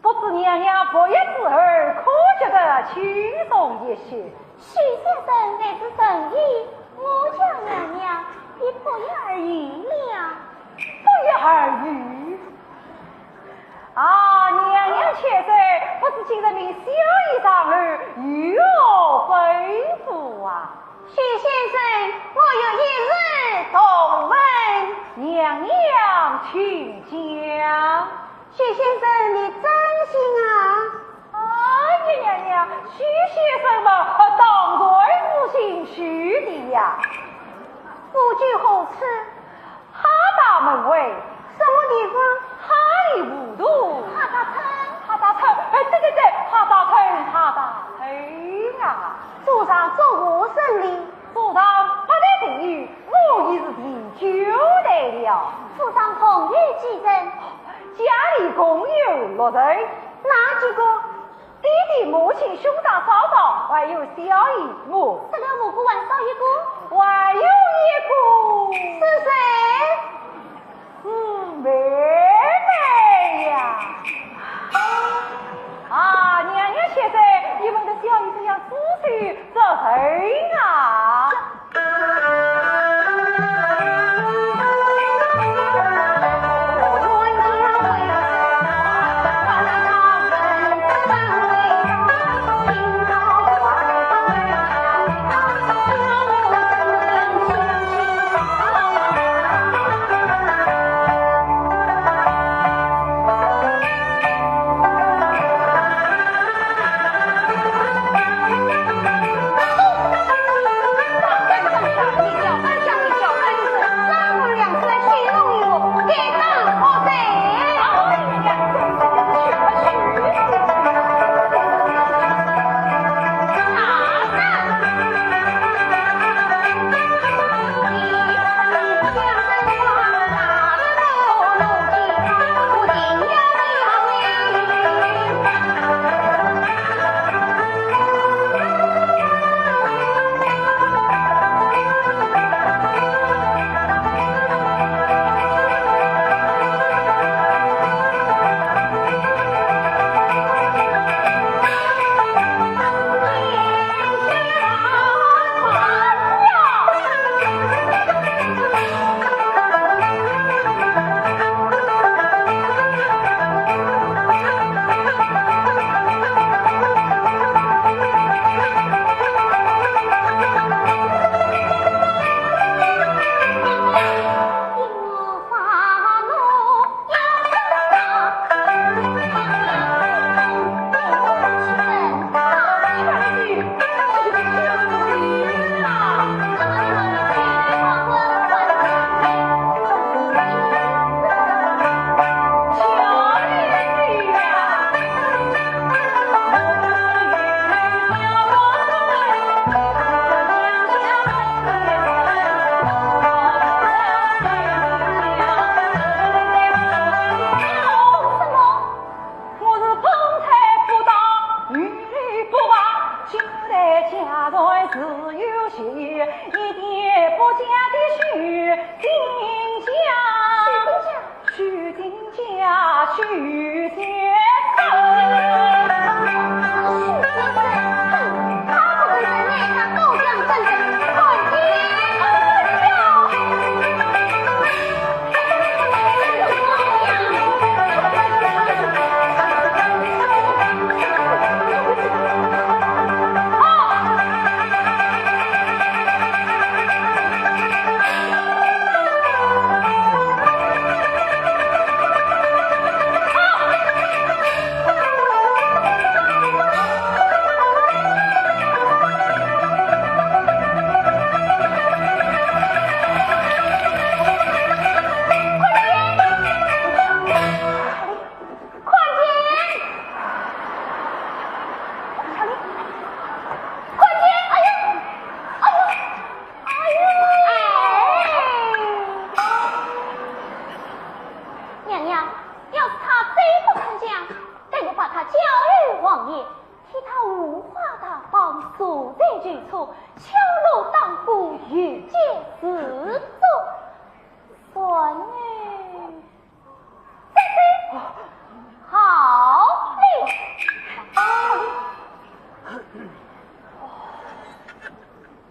不知娘娘服药之后，可觉得轻松一些？许先生乃是神医，我家娘娘已不药而愈了。不药而愈？啊，娘娘千岁，不知今日命小医伤后，有何吩咐啊？许先生，我有一事同问。娘娘请讲。 许先生，你真信啊？哎呀，娘娘，许先生嘛，当然是姓许的呀。故居何处？哈达门外。什么地方？哈里糊涂。哈达村。哈达村，哎，对对对，哈达村，哈达村啊。祖上作何生理？祖上八代定居，我已是第九代了。祖上共有几人？ 家里共有六人。哪几个？爹爹、母亲、兄长、嫂嫂，还有小姨母。这个五个还少一个？还有一个。是谁？是妹妹呀。啊，娘娘千岁，你们的小姨这样子去做人啊？我是本才不大，女力不拔，就在家中自有喜，一点不假的许金家。许金家？许金家，许仙。看见！看见！哎呦！哎呦！哎呦！哎！娘娘，要是他再不肯讲，待我把他交与王爷，替他五花大绑，束在囚车，敲锣打鼓，游街示众。 算你这个好嘞。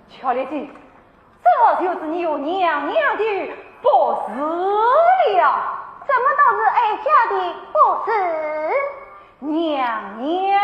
巧莲姐，这就是你与娘娘的不是了。怎么倒是哀家的不是？ 娘娘啊！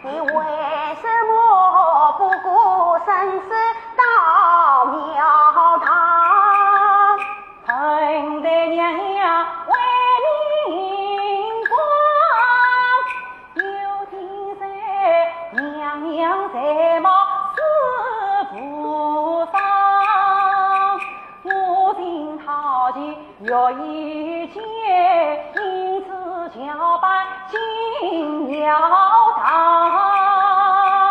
你为什么不顾生死到庙堂？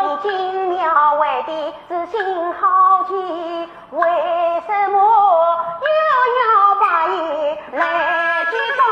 你进庙为的是心好奇，为什么又要把夜来去放？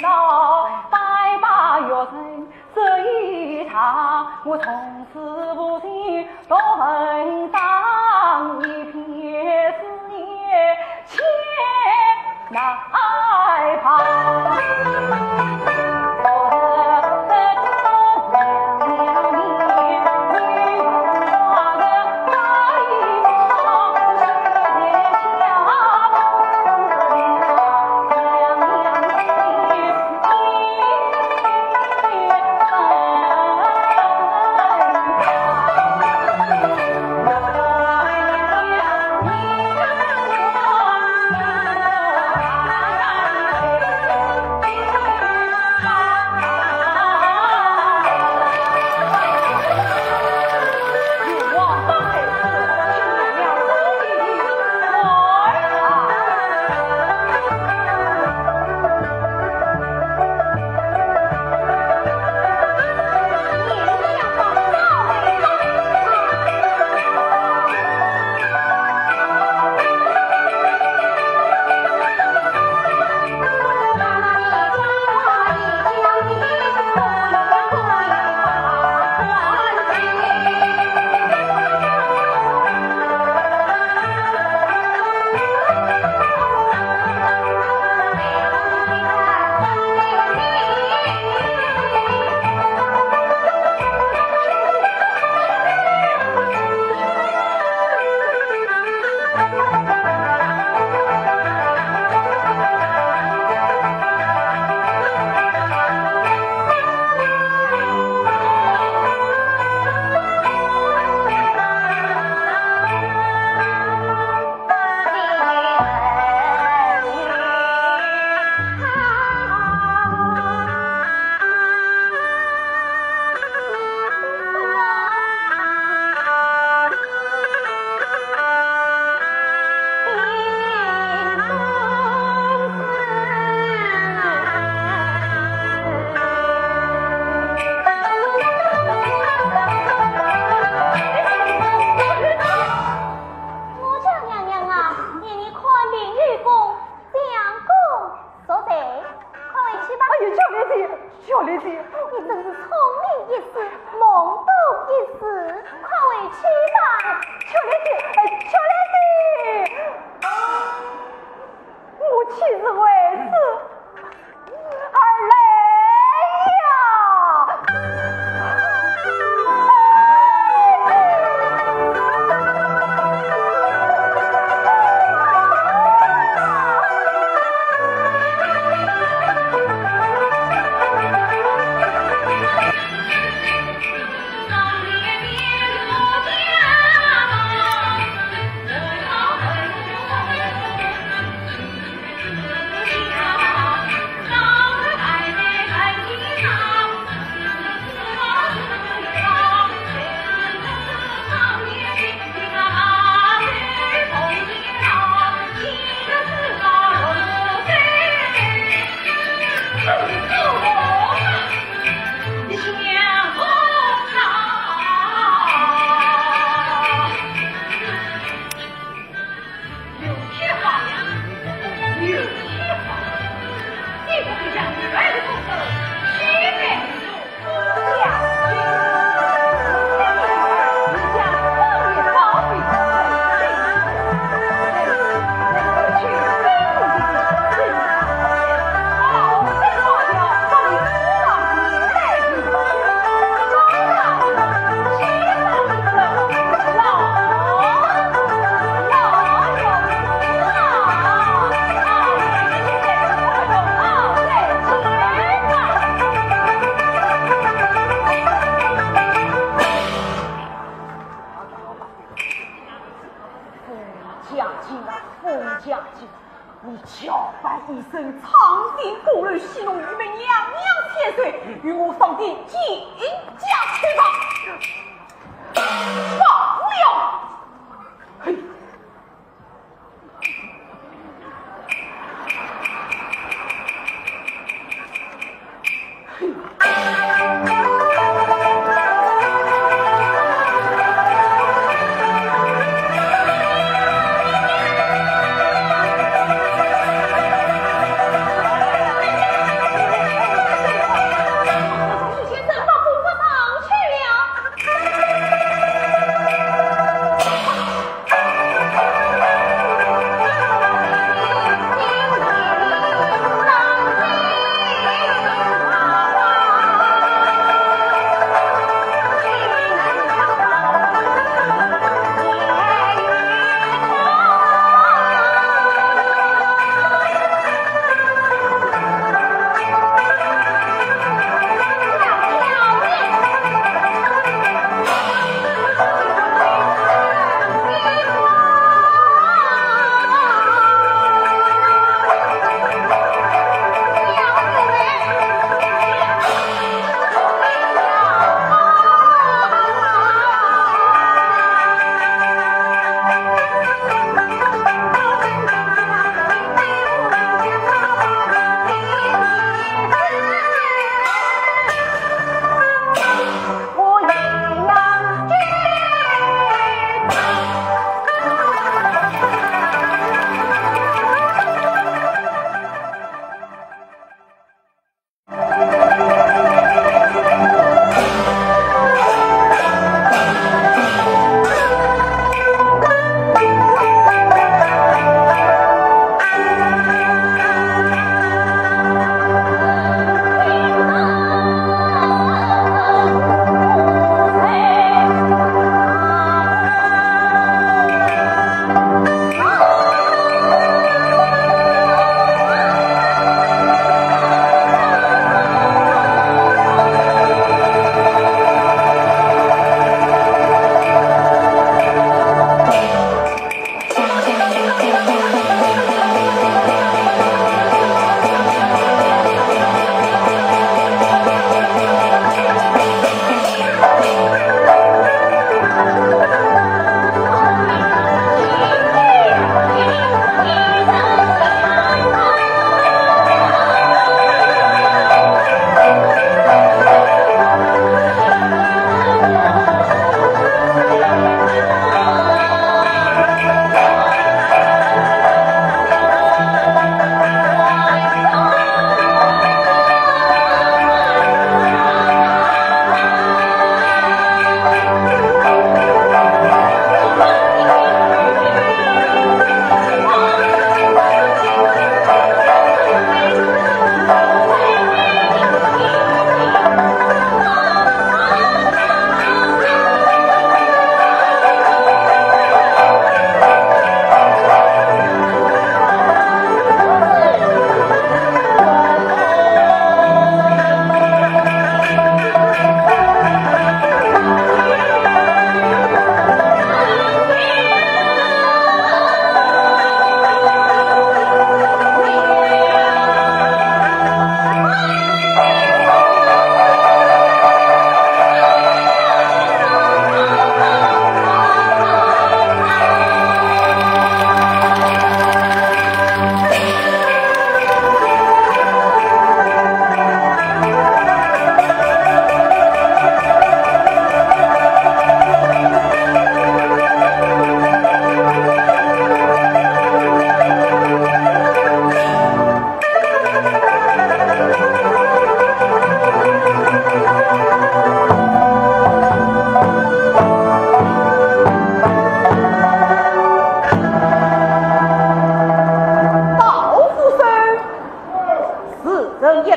道拜把月神这一场，我从此无心多问上一片思念千难旁。我家娘娘啊，念你看病有功，将功 恕罪，快回去吧。哎呀，秋莲姐，秋莲姐，你真是聪明一世，懵懂一世，快回去吧。秋莲姐，哎，秋莲姐，我岂是为此而来呀？ 凤驾进啊，凤驾进！你巧扮医生，藏进鼓楼，戏弄愚民娘娘千岁，与我上殿见驾去吧！罢了！嘿！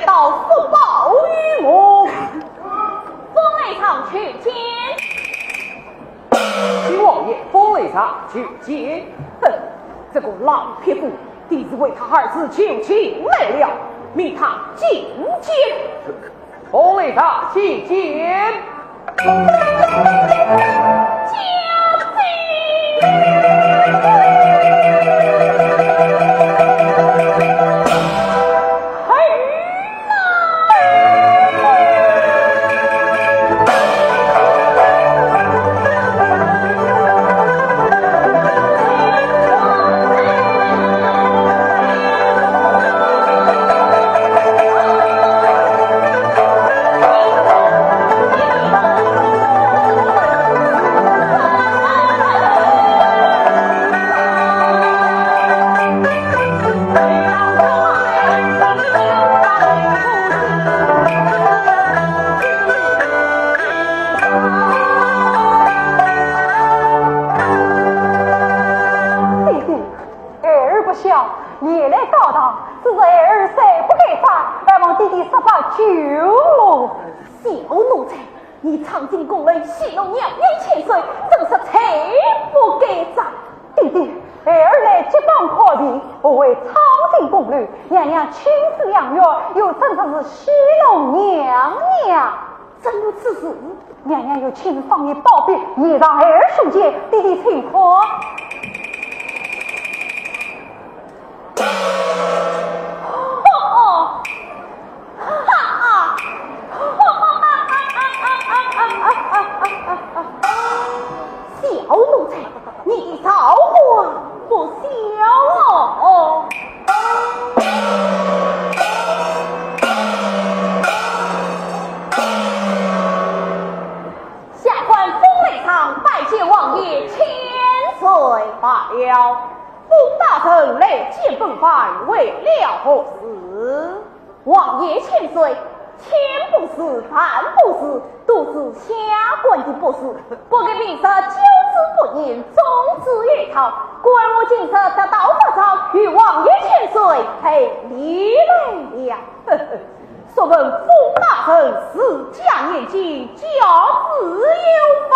到风暴雨幕。风雷上去见。请王爷，风雷上去见。哼，这个老匹夫，定是为他儿子求情来了，命他进见。风雷上去见。 孩儿不孝，夜来高堂，只是孩儿罪不该杀，还望爹爹设法救我。小奴才，你闯进宫楼，戏弄娘娘千岁，真是罪不该杀。爹爹，孩儿乃揭榜考妣，不会闯进宫楼，娘娘亲赐良药，又怎说是戏弄娘娘？ 真有此事？娘娘有亲自赏你宝笔，也让孩儿胸前，爹爹请看。哦，哈哈，小奴才， 你的造化不小哦。下官风雷上拜见王爷千岁。罢了，风大人来见本藩为了何事？ 王爷千岁，千不是万不是，都是下官的不是，不该平日教子不严，纵子于道，怪我今日得道发丧，与王爷千岁赔礼来了。呵呵，速问风大人自家年纪，教子有方？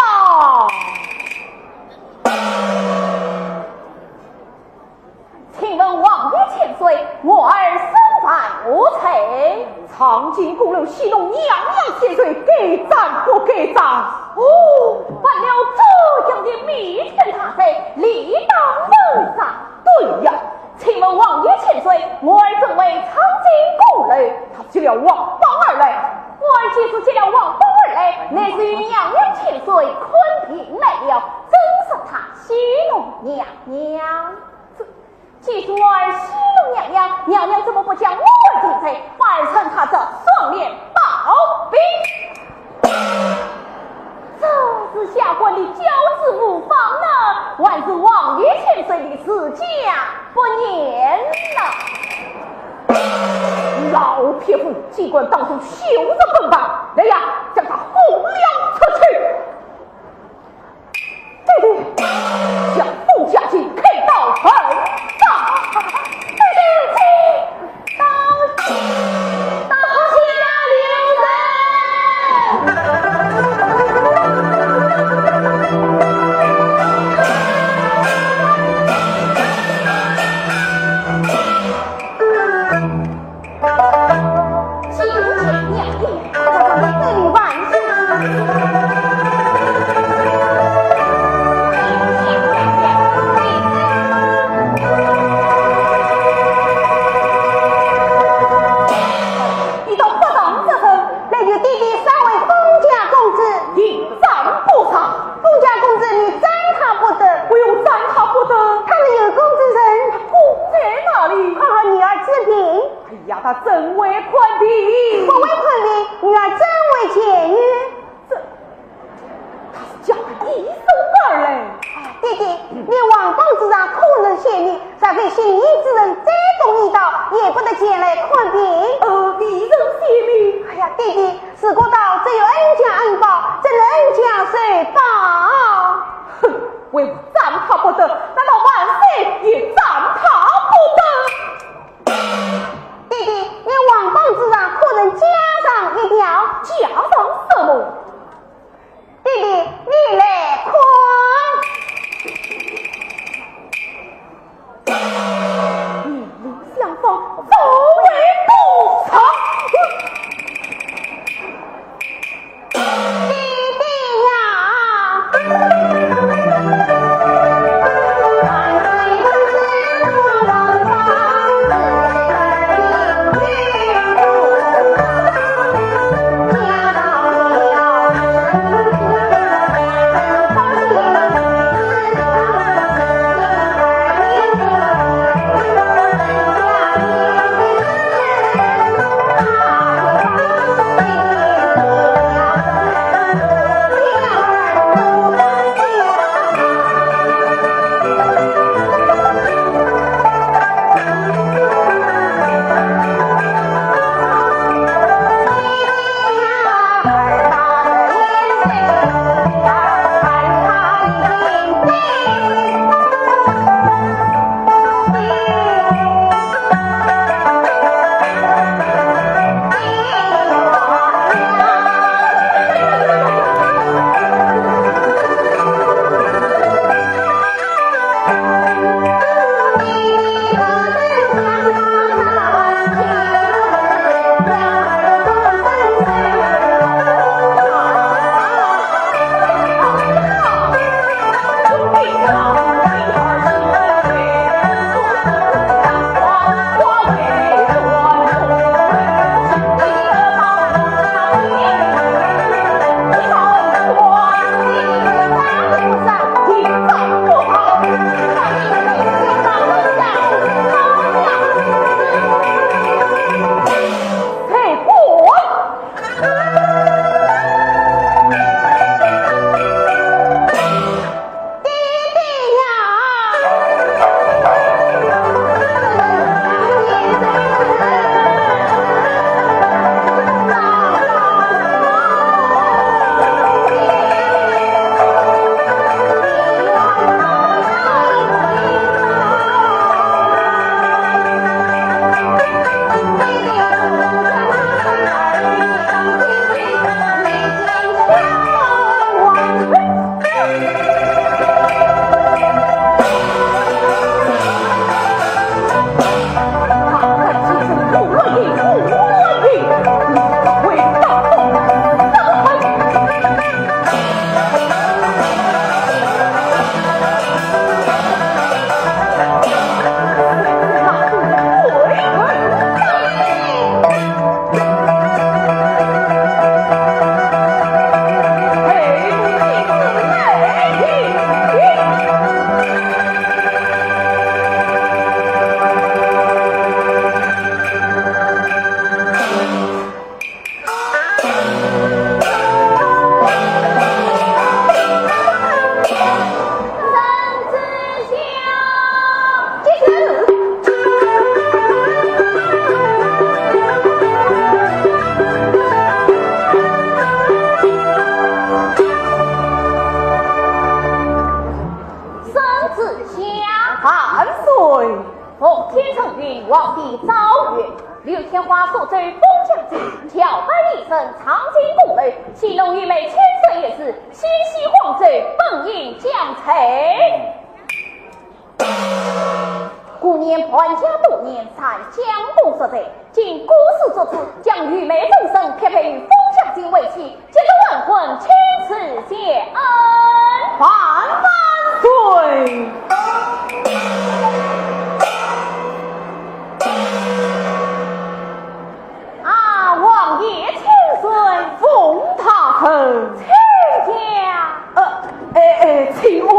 请问王爷千岁，我儿身犯何罪？闯进宫楼戏弄娘娘千岁，该斩不该斩？哦，犯了这样的弥天大罪，理当问斩。对呀，请问王爷千岁，我儿怎会闯进宫楼？他揭了皇榜而来。我儿既是揭了皇榜而来，乃是与娘娘千岁看病来了，怎说他戏弄娘娘？ 既是我儿戏弄娘娘，娘娘怎么不将我儿定罪，反而赏他这双连暴笔？这是下官的教子无方呢，还是王爷千岁的自家不严呢？老匹夫，竟敢当众羞辱本藩！来呀，将他轰了出去！ 对对，将封家进开刀问斩。对对，刀，刀下留人。你到法场之中，来求爹爹赏为封家公子。定斩不赦。封家公子，你斩他不得。为何斩他不得？他是有功之人。他功在哪里？看好女儿治病。 哎呀，他怎会看病？不会看病，女儿怎会见你？这，他是假意送而来。哎，爹爹，你皇榜之上可曾写明，若非信你之人再动一刀，也不得前来看病。呃，未曾写明。哎呀，爹爹，如果刀只有恩将恩报，怎能恩将仇报？哼，为我斩他不得，难道万岁也斩他不得？ 爹爹，你皇榜之上可花苏州封将军，乔扮一身，闯进鼓楼，戏弄愚妹千岁一事，心系黄州，本应将罪。故年潘家多年，斩江东十贼，今姑苏作主，将愚妹终身匹配于封将军为妻， 今日完婚，千次谢恩。万万岁！啊，王爷千岁！封大人。请讲。呃，哎，哎，请哦。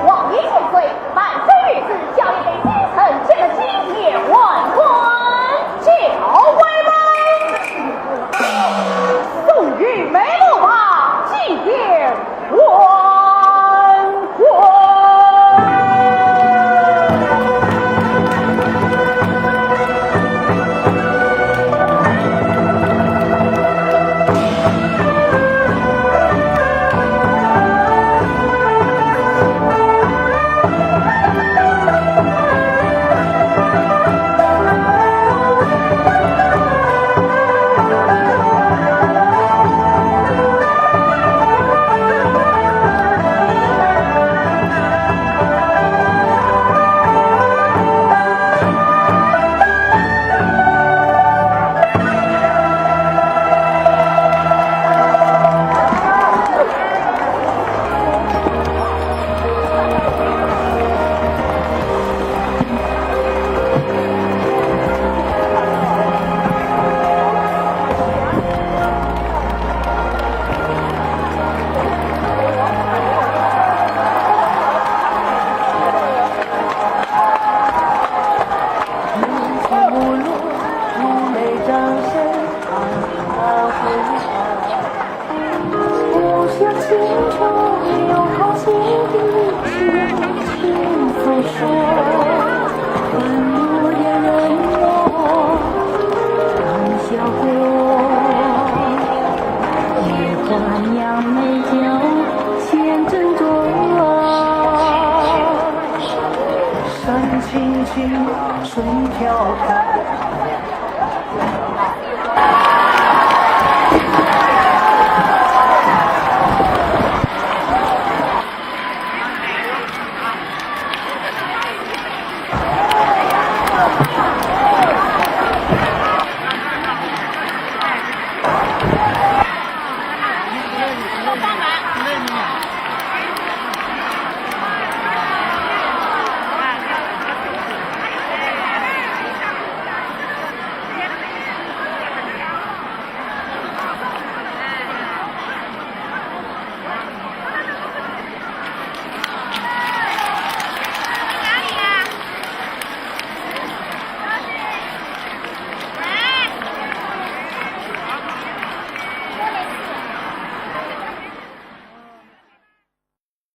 王爷千岁， 万岁御旨，叫一队奸臣，今日进殿完婚，叫外卖。送愚妹落马，进殿完婚。